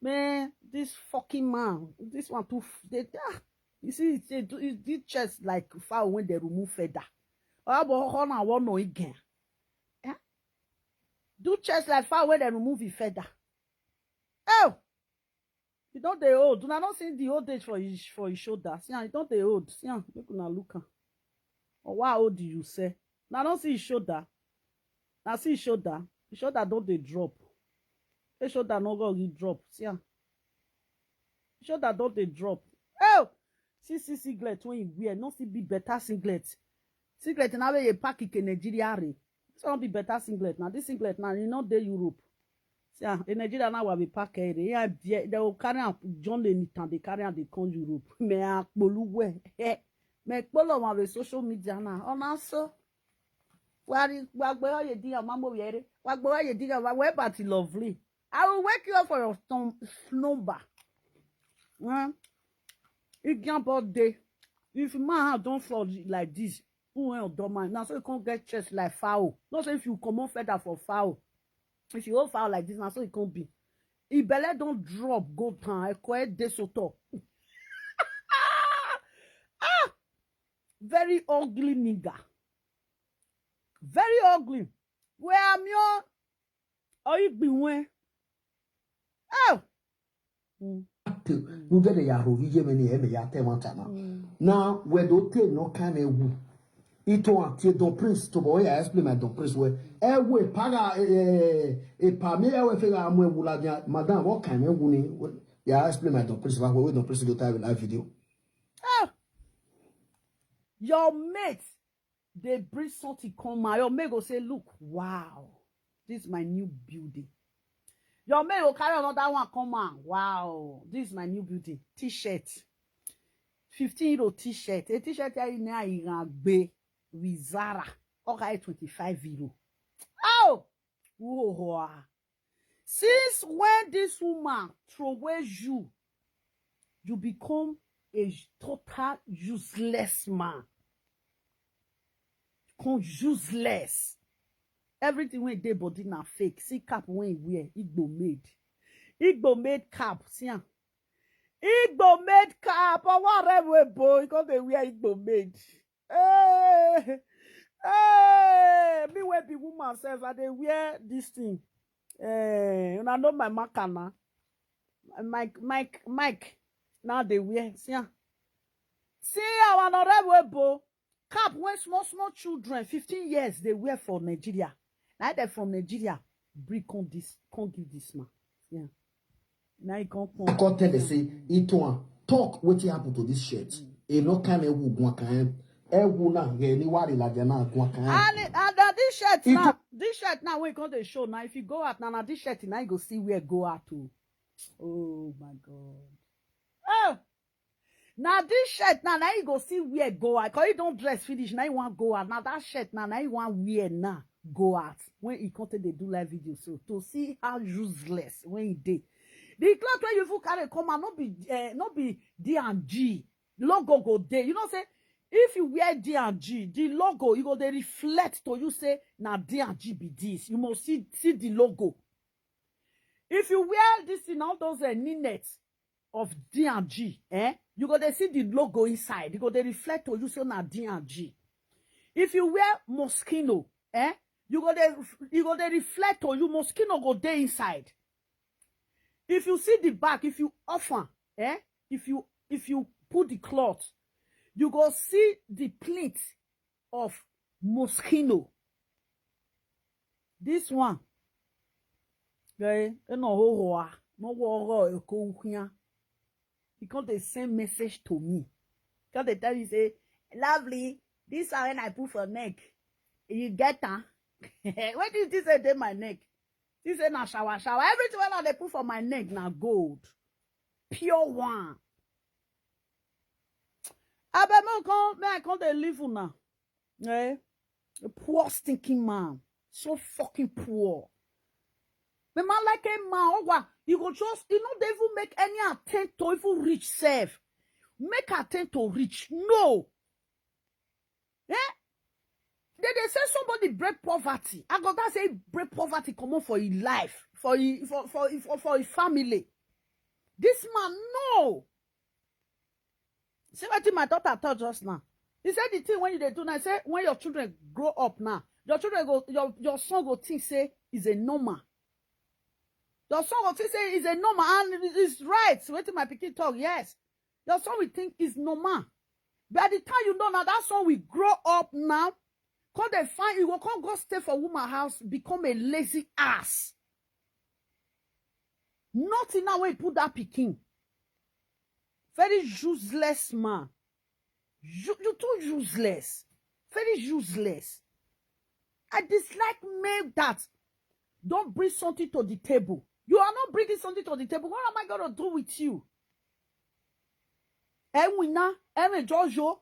Man, this fucking man, this one too. F- they, ah, you see, they do, he did chest like far when they remove feather. Oh, but hold on, one no again. Eh? Do chest like far when they remove the feather. Oh, you don't they old. Una don't see the old age for his for his shoulder. See, am, you don't they old. See, am, make una look am. Or why old do you say? Now don't see his shoulder. Now see his shoulder. His shoulder don't they drop. His shoulder no go give drop. See, am. His shoulder don't they drop. Oh, see, see singlet when you wear. No see be better singlet. Singlet now where you pack it in Nigeria. Re. So don't be better singlet. Now this singlet now you know they Europe. See, ah, in Nigeria now we be pack area. Yeah, they, they will carry am John Lenny and they carry am they come Europe. Me a kpolu we. Eh. Me kpolo on the social media now. On also. Wari wagbe oye diga mambo yere. Wagbe oye diga wa we party lovely. I will wake you up for your stom- slumber. Huh? It can't birthday. If man don't fall like this, who ain't don't mind? Now so you can't get chest like fowl. Not say if you come on feather for fowl. If you hold fowl like this, now so it can't be. If belly don't drop, go down. I quite this so talk. Ah, very ugly nigga. Very ugly. Where am you? Oh, you be when? Oh. You get the yaro, you get many, and ya tell one time. Now, where do take no kind of woo? Ito ati don prince to boy, I explain my don prince where. Eh, we paga, eh, eh, eh, pa me, eh, we fega amwe wula dia. Madam, what kind of wuni? Yeah, I explain my don prince. What we don prince go time live video. Oh. Your mate, they bring something come out. Your mate go say, look, wow, this is my new building. Your mate will carry another one come out. Wow, this is my new building. T-shirt. fifteen euro t-shirt. A t-shirt I na iragbe with Zara. Okay, twenty-five euro. Oh! Whoa. Since when this woman throw away you, you become a total useless man. Come useless. Everything when they body na fake. See cap when he wear, Igbo made. Igbo made cap. See am. Igbo made cap. Oh, whatever boy, because they wear Igbo made. Hey, hey, me wey be woman sef, I dey wear this thing. Eh, una know my marker na. Mike, Mike, Mike. Now they wear. See am. See our honorable Ebo. Cap when small, small children, fifteen years, they wear for Nigeria. Now they from Nigeria. Bring come this, come give this man. Yeah. Now he come come. I come tell them say, Ito, talk wetin happen to this shirt. E no kind of woo gwan kan. E woo na, ge ni wari la jana gwan kan. And, and uh, this shirt It- now, this shirt now when come the show now, if you go out now, now this shirt now you go see where go out to. Oh my God. Oh. Now this shirt now, now you go see where go out. Cause you don't dress finish, now you want go out. Now that shirt now, now you want wear now go out. When he come take dey do live video, so to see how useless when he dey. The cloth wey you fit carry come out, no be uh, no be D and G logo go dey. You know say if you wear D and G, the logo you go dey reflect to you say na D and G be this. You must see see the logo. If you wear this thing, all those uh, knee net of D and G, eh? You go dey see the logo inside. You go dey reflect to you say na D and G. If you wear Moschino, eh? You go dey you go dey reflect to you Moschino go dey inside. If you see the back, if you offer, eh? If you if you put the cloth, you go see the pleat of Moschino. This one, eh, e no ho ho a. No worry, Oko Uhunya. He come dey send message to me. Come dey tell me say, "Lovely, this one when I put for neck, you get am?" What do you think say dey my neck? He say na shower, shower. Everything when I dey put for my neck na gold, pure one. Abeg, make I come, make I come dey leave una. Eh? A poor stinking man. So fucking poor. The man like a man, oh, wow. You go just, you know, they even make any attempt to even reach self. Make attempt to reach. No. Eh? They, they say somebody break poverty. I got that say break poverty, come on for his life, for his, for, for, for, for his family. This man, no. See what my daughter talk just now. He said the thing when you dey do now, say when your children grow up now, your children go, your, your son go think say is a normal. Your son go think say is a normal, and it is right. Wetin my pikin talk, yes. Your son will think is normal. By the time you know now, that son will grow up now. Come dey find, you go come go stay for woman house, become a lazy ass. Nothing now when you put that pikin. Very useless man. You, you too useless. Very useless. I dislike men that don't bring something to the table. You are not bringing something to the table. What am I gonna do with you? Ewina, Ewe Jojo.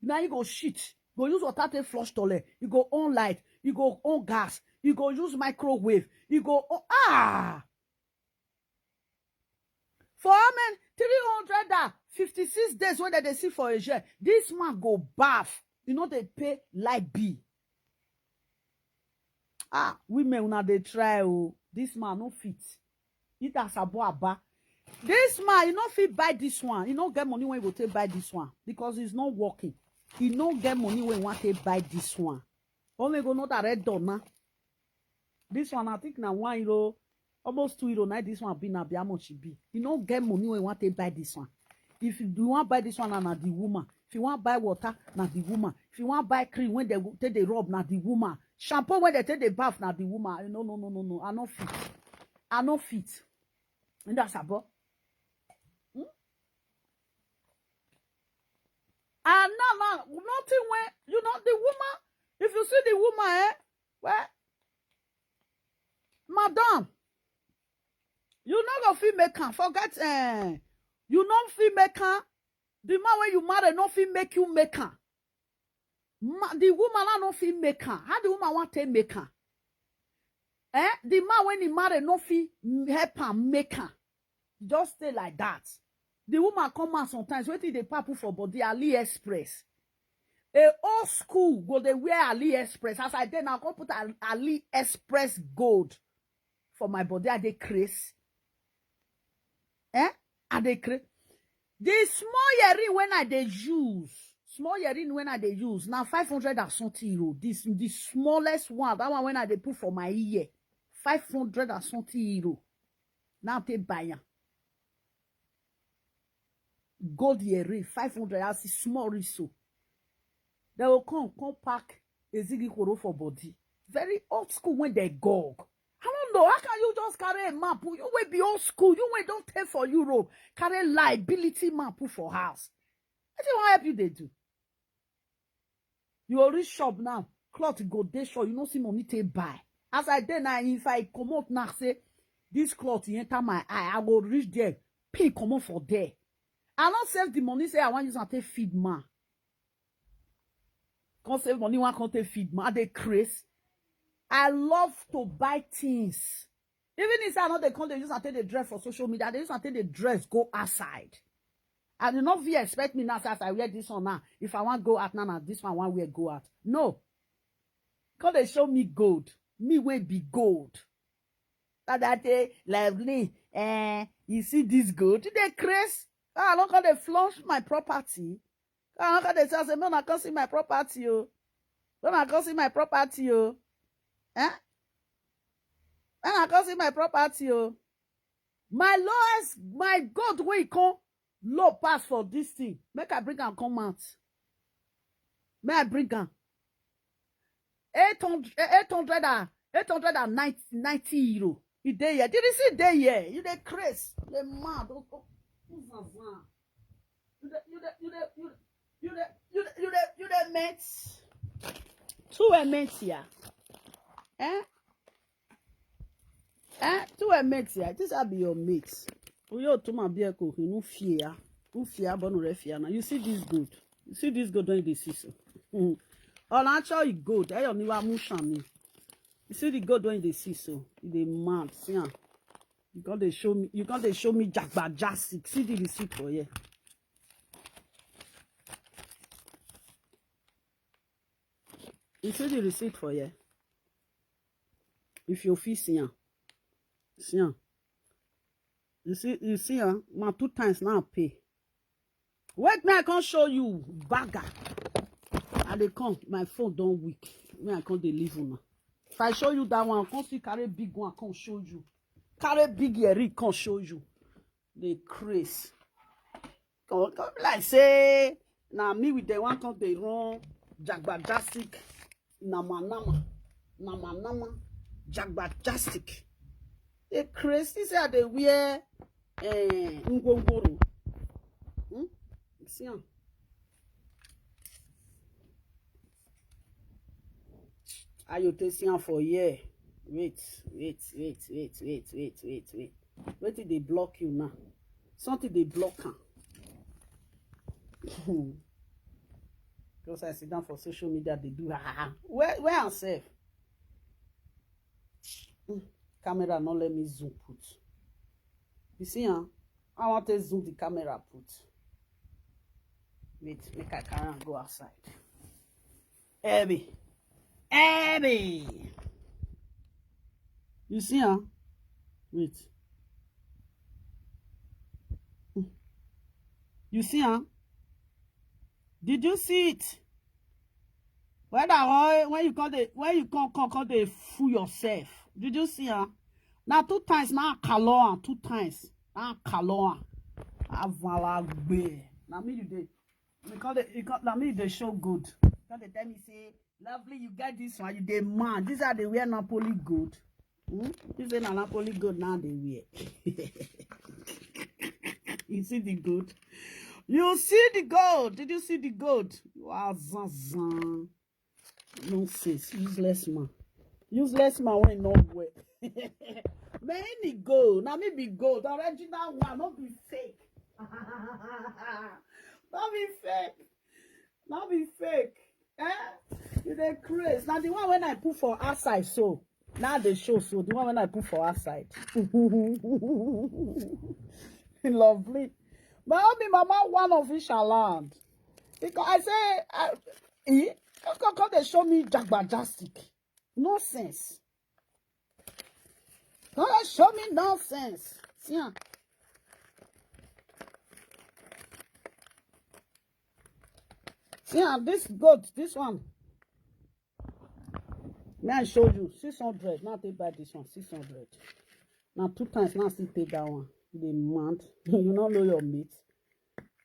Now you go shit. Go use water take flush toilet. You go on light. You go on gas. You go use microwave. You go on, ah. For how many? Three hundred and fifty-six days when they dey see for a year. This man go baff. You know they pay light bill. Ah, women, una dey try, oh. This man no fit. It has abo aba. This man, you no fit buy this one. You no get money when you go take buy this one because it's not working. You no get money when you want to buy this one. Only go know that red door now. This one, I think na one euro, almost two euro. Now this one be na be how much e be. You no get money when you want to buy this one. If you want buy this one, na, na the woman. If you want buy water, na the woman. If you want buy cream when they go- take the rub, na the woman. Shampoo when they take the bath, na the woman. No, no, no, no, no. I no fit. I no fit. And that's about. Hmm? And now, now, nothing when, you know, the woman, if you see the woman, eh, well, madam, you no go fit make am. Forget, eh, you no fit make am. The man when you marry no fit make you make am. Ma, the woman na no fit make am. How the woman want to make am? Eh? The man when he marry no fit help am make am. Just stay like that. The woman come out sometimes. Wetin dey papu for body? AliExpress. A old school go dey wear AliExpress. As I dey now, come put Ali- AliExpress gold for my body. I dey craze. Eh? I dey craze. The small earring when I dey use, small earring when I dey use, now five hundred and something euro. This the smallest one, that one when I dey put for my ear, five hundred and something euro. Now take buy am. Gold earring, five hundred, as e small reach so. They will come, come pack a ziggy koro for body. Very old school when they go. I don't know. How can you just carry a man put? You will be old school. You will don't take for Europe. Carry liability man put for house. What do you want help you they do? You go reach shop now. Cloth go dey shop. You no see money take buy. As I dey now, if I comot now, say this cloth e enter my eye, I go reach there, pay comot for there. I no save the money. Say I want use am take feed man. Come save money, one come take feed man. I dey craze. I love to buy things. Even if I no dey come dey use am take dey dress for social media, I dey use am take dey dress go outside. And you no fit expect me now, say as I wear this one now, if I want go out now, now this one I want wear go out. No. Come dey show me gold. Me wey be gold. That that day, Lovely, eh, you see this gold? You dey craze? Ah, I no come dey flush my property. Ah, I no come dey say, say, "Make una come see my property, oh. Make una come see my property, oh. Eh? Make una come see my property, oh." My lowest, my gold wey e come low pass for this thing. Make I bring am come out. Make I bring am. Eight hundred, eight hundred and, eight hundred and ninety, ninety euro. Dey here. Did you see dey here? You dey craze. You dey mad. Oh, oh, oh, Zaza. You dey, you dey, you dey, you dey, you dey, you dey, you dey, you dey met. Two were met here. Eh? Eh? Two were met here. This will be your mate. Uyo tuma bieko. Inu fear. Ufia bonu refia na. You see this gold. You see this gold when they see so. Mm. Olancho is gold. Ayo niwa mushami. You see the gold when they see so. They mad. See am. You gonna show me. You gonna show me jagba jasik. See the receipt for here. You see the receipt for here. If you feel see am, see am. You see, you see am. Na two times now pay. Wait, me I can't show you, bagger. I dey come. My phone don't weak. Me I can't dey leave una. If I show you that one, I can't see carry big one. I can't show you. Carry big earring, can't show you. Dey craze. Come, come like say na me with the one come dey run jagba jasik, nama nama, nama nama, jagba jasik. Dey craze. This say I dey wear eh ngwongworo. Hmm? See am. Ayo take see am for here. Wait, wait, wait, wait, wait, wait, wait, wait. Wetin dey block you now? Something dey block am. Because I sit down for social media, they do ha ha ha. Where, where am sef? Hmm, camera no let me zoom put. You see, huh? I want to zoom the camera put. Wait, make I carry am go outside. Abby. Abby. You see, huh? Wait. You see, huh? Did you see it? Whether, oh, when you come dey, when you come, come, come dey fool yourself. Did you see, huh? Now two times, now kalo am, two times. Now kalo am. Avalagbe. Now me you dey. You come dey, you come, now me you dey show good. You come dey tell me say, "Lovely, you get this one, you dey man." This are the wear Napoli gold. Hmm? This is na Napoli gold now they wear. You see the gold? You see the gold? Did you see the gold? You are zazan. Nonsense, useless man. Useless man wey no wear. Many gold. Now me be gold. Original one, no be fake. No be fake. No be fake. Eh? You dey craze. Now the one when I put for outside, so now they show so the one when I put for outside. Lovely. My own be mama one of Ishaland. Because I say, I, eh? Come, come, come, they show me jagbajastic. Nonsense. Don't show me nonsense. See, ah. See, ah, this goat, this one. May I show you? Six hundred. Now they buy this one, six hundred. Now two times, now still take that one. You dey mad. You don't know your mate.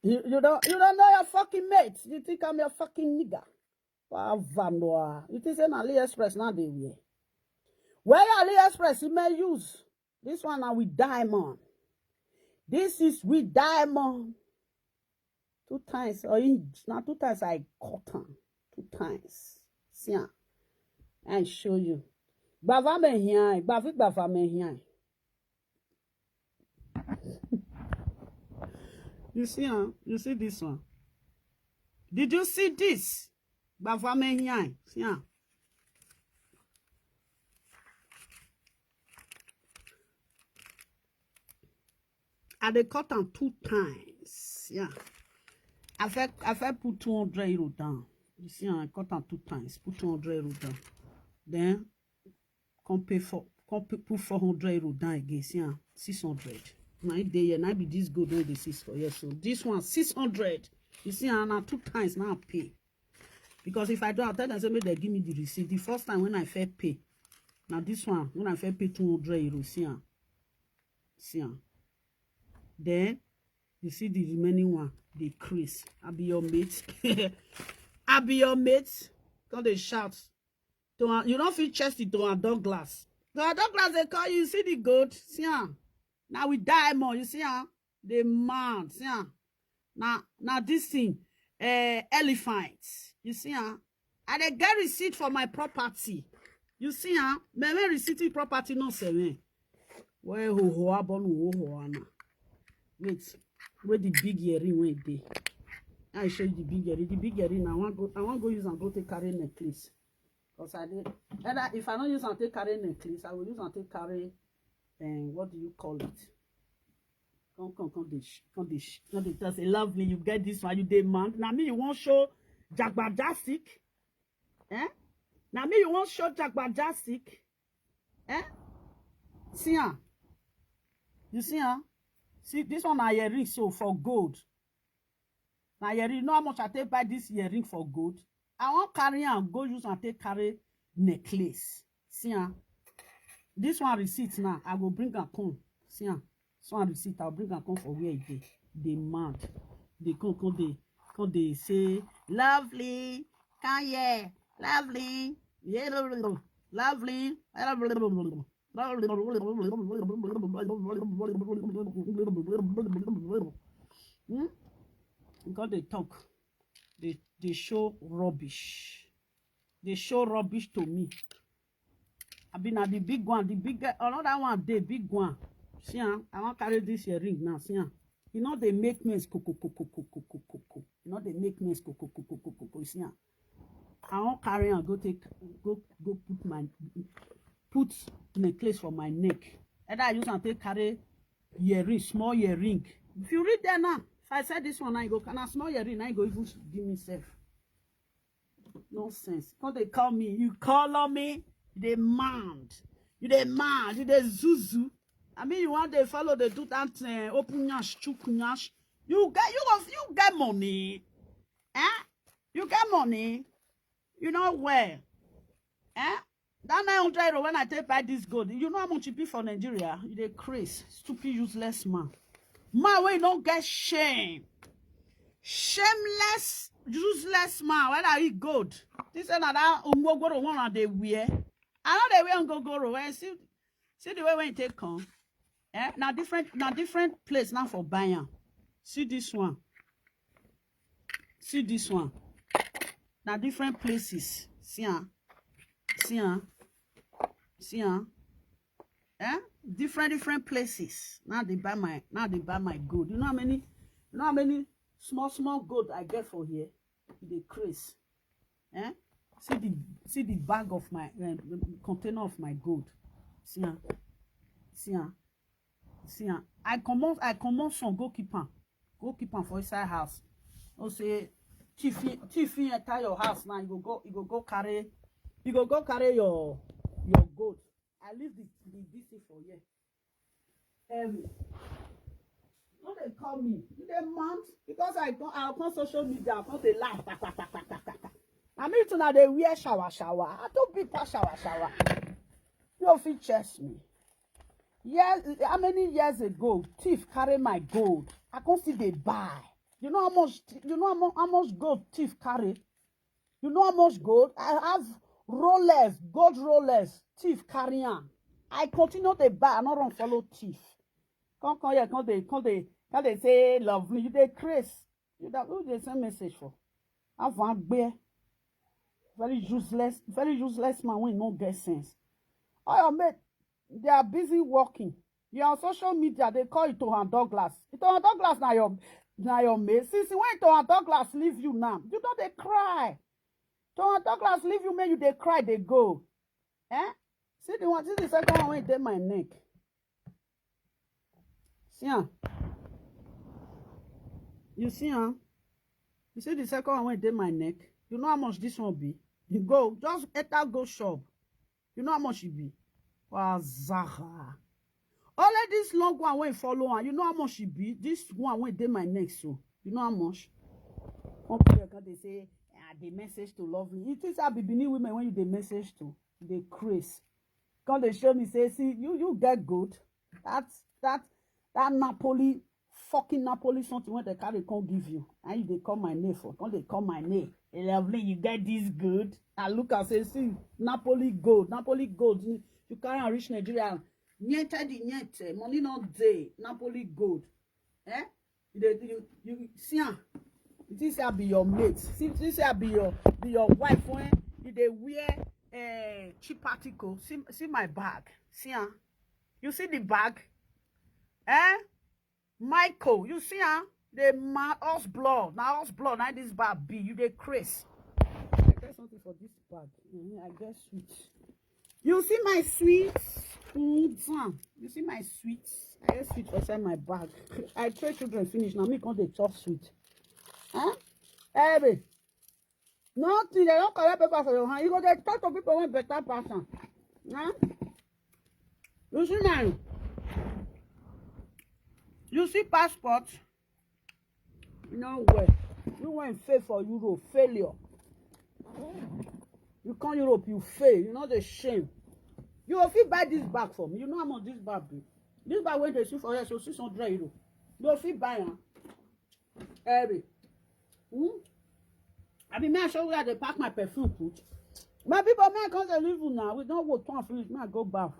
You, you don't, you don't know your fucking mate. You think I'm your fucking nigga. Pavanoa. You think say na AliExpress now they wear? Where AliExpress you may use? This one now with diamond. This is with diamond. Two times, or in, now two times I cut am. Two times. See am. I show you. Gbava me here, gbavi gbava me here. You see, huh? You see this one? Did you see this? Gbava me here. See, huh? I dey cut am two times. Yeah. I fit, I fit put two hundred euro down. You see, I cut am two times. Put two hundred euro down. Then come pay for, come pay, put four hundred euro down again. See, ah, six hundred. Now e dey here. Now be this gold wey dey six for here. So this one six hundred. You see, ah, na two times now I pay. Because if I do, I'll tell them say make they give me the receipt. The first time when I first pay, now this one when I first pay two hundred euro. See, ah, see, ah. Then you see the remaining one, the crease. I be your mate. I be your mate. Come dey shout. To a, you don't feel chest it to a Douglas. Douglas dey call you, see the goat, see am. Na with diamond, you see am. Dey mad, see am. Na na this thing, eh, elephant, you see am. I dey get receipt for my property, you see am. Me wey receipt property no sere. Well, ho ho abonu ho ho ana. Wait, where the big earring wey dey? I show you the big earring. The big earring, I wan go, I wan go use am go take carry necklace. Cause I dey, either if I no use am take carry necklace, I will use am take carry, um, what do you call it? Come, come, come, dey sh-, come, dey sh-, come, dey tell say, "Lovely, you get this one, you dey mad." Na me you wan show jagbajastic? Eh? Na me you wan show jagbajastic? Eh? See am. You see am? See, this one na earring so for gold. Na earring. You know how much I take buy this earring for gold? I wan carry am go use am take carry necklace. See am. This one receipt now. I go bring am come. See am. This one receipt. I'll bring am come for where e dey. Dey mad. Dey come, come dey, come dey say, "Lovely, come here, Lovely, yeah, Lovely." Hmm? Because they talk, they, they show rubbish. They show rubbish to me. I be na the big one, the big, another one, the big one. See am, I wan carry this earring now. See am. You know they make noise, ko, ko, ko. You know they make noise, ko, ko, ko. You see am. I wan carry am go take, go, go put my, put necklace for my neck. Either I use am take carry earring, small earring. If you read there now, if I say this one, now you go, na small earring, now you go even give me self. Nonsense. Come dey call me. You call on me, you dey mad. You dey mad. You dey zuzu. I mean, you wan dey follow, dey do that, uh, open nyash, chook nyash. You get, you go, you get money. Eh? You get money. You know where? Eh? That nine hundred euro when I take buy this gold, you know how much e be for Nigeria? You dey craze, stupid, useless man. Man wey no get shame. Shameless, useless man. When I eat gold, this is another ngogoro one I dey wear. I no dey wear ngogoro. Eh, see, see the way when e take come. Eh? Na different, na different place now for buy am. See this one. See this one. Na different places. See am. See am. See am. Eh? Different, different places. Now they buy my, now they buy my gold. You know how many, you know how many small, small gold I get for here? E dey craze. Eh? See the, see the bag of my, uh, container of my gold. See am. See am. See am. I comot, I comot some, go keep am. Go keep am for inside house. No say thief, thief fit enter your house now. You go go, you go go carry, you go go carry your, your gold. I leave the, the this thing for here. Um, no dey call me. You dey mad? Because I come, I come social media, I come dey laugh. Ta, ta, ta, ta, ta, ta, ta. I mean, una dey wear shower, shower. I don't be pass shower, shower. You no fit chase me. Years, how many years ago, thief carry my gold? I come still dey buy. You know how much, you know how mu-, how much gold thief carry? You know how much gold? I have Rolex, gold Rolex, thief carry am. I continue dey buy, I no run follow thief. Come, come here, come dey, come dey, come dey say, "Lovely, you dey craze." You that, who dey send message for? Avangbe. Very useless, very useless man wey no get sense. All your mate, they are busy working. You are on social media, they call Itohan Douglas. Itohan Douglas na your, na your mate. Since when Itohan Douglas leave you now? You don dey cry. Itohan Douglas leave you, make you dey cry, dey go. Eh? See the one, see the second one wey dey my neck. See am. You see am? You see the second one wey dey my neck? You know how much this one be? You go, just enter go shop. You know how much e be? Wazaha. Only this long one wey follow am, you know how much e be? This one wey dey my neck so, you know how much? Come here, come dey say, "Ah, the message to Lovely." You think say I be Benin women when you dey message to? You dey craze. Come dey show me say, "See, you, you get gold." That, that, that Napoli, fucking Napoli something wey they carry come give you. And you dey call my name for, come dey call my name. "Hey, Lovely, you get this gold." I look and say, "See, Napoli gold, Napoli gold." You, You carry am reach Nigeria. Niente di niente. Money no dey. Napoli gold. Eh? You dey, you, you see am. You think say I be your mate. See, think say I be your, be your wife when you dey wear, eh, cheap article. See, see my bag. See am. You see the bag? Eh? Michael, you see am? The man, us blood. Na us blood. Na this bag be. You dey craze. I get something for this bag. Mhm, I get sweet. You see my sweet? Mm, you see my sweet? I get sweet for inside my bag. I train children finish. Now me come dey chop sweet. Huh? Hey, babe. Nothing. They don't collect paper for your hand. You go dey talk to people wey better pass am. Huh? You see now? You see passport? No way. You went fail for Europe. Failure. You come Europe, you fail. You know the shame. You go fit buy this bag for me. You know how much this bag be? This bag wey dey sue for here, so six hundred euro. You go fit buy am. Heavy. Hmm? I be, may I show you how they pack my perfume put? My people, may I come to live now. We don't go turn finish. May I go back.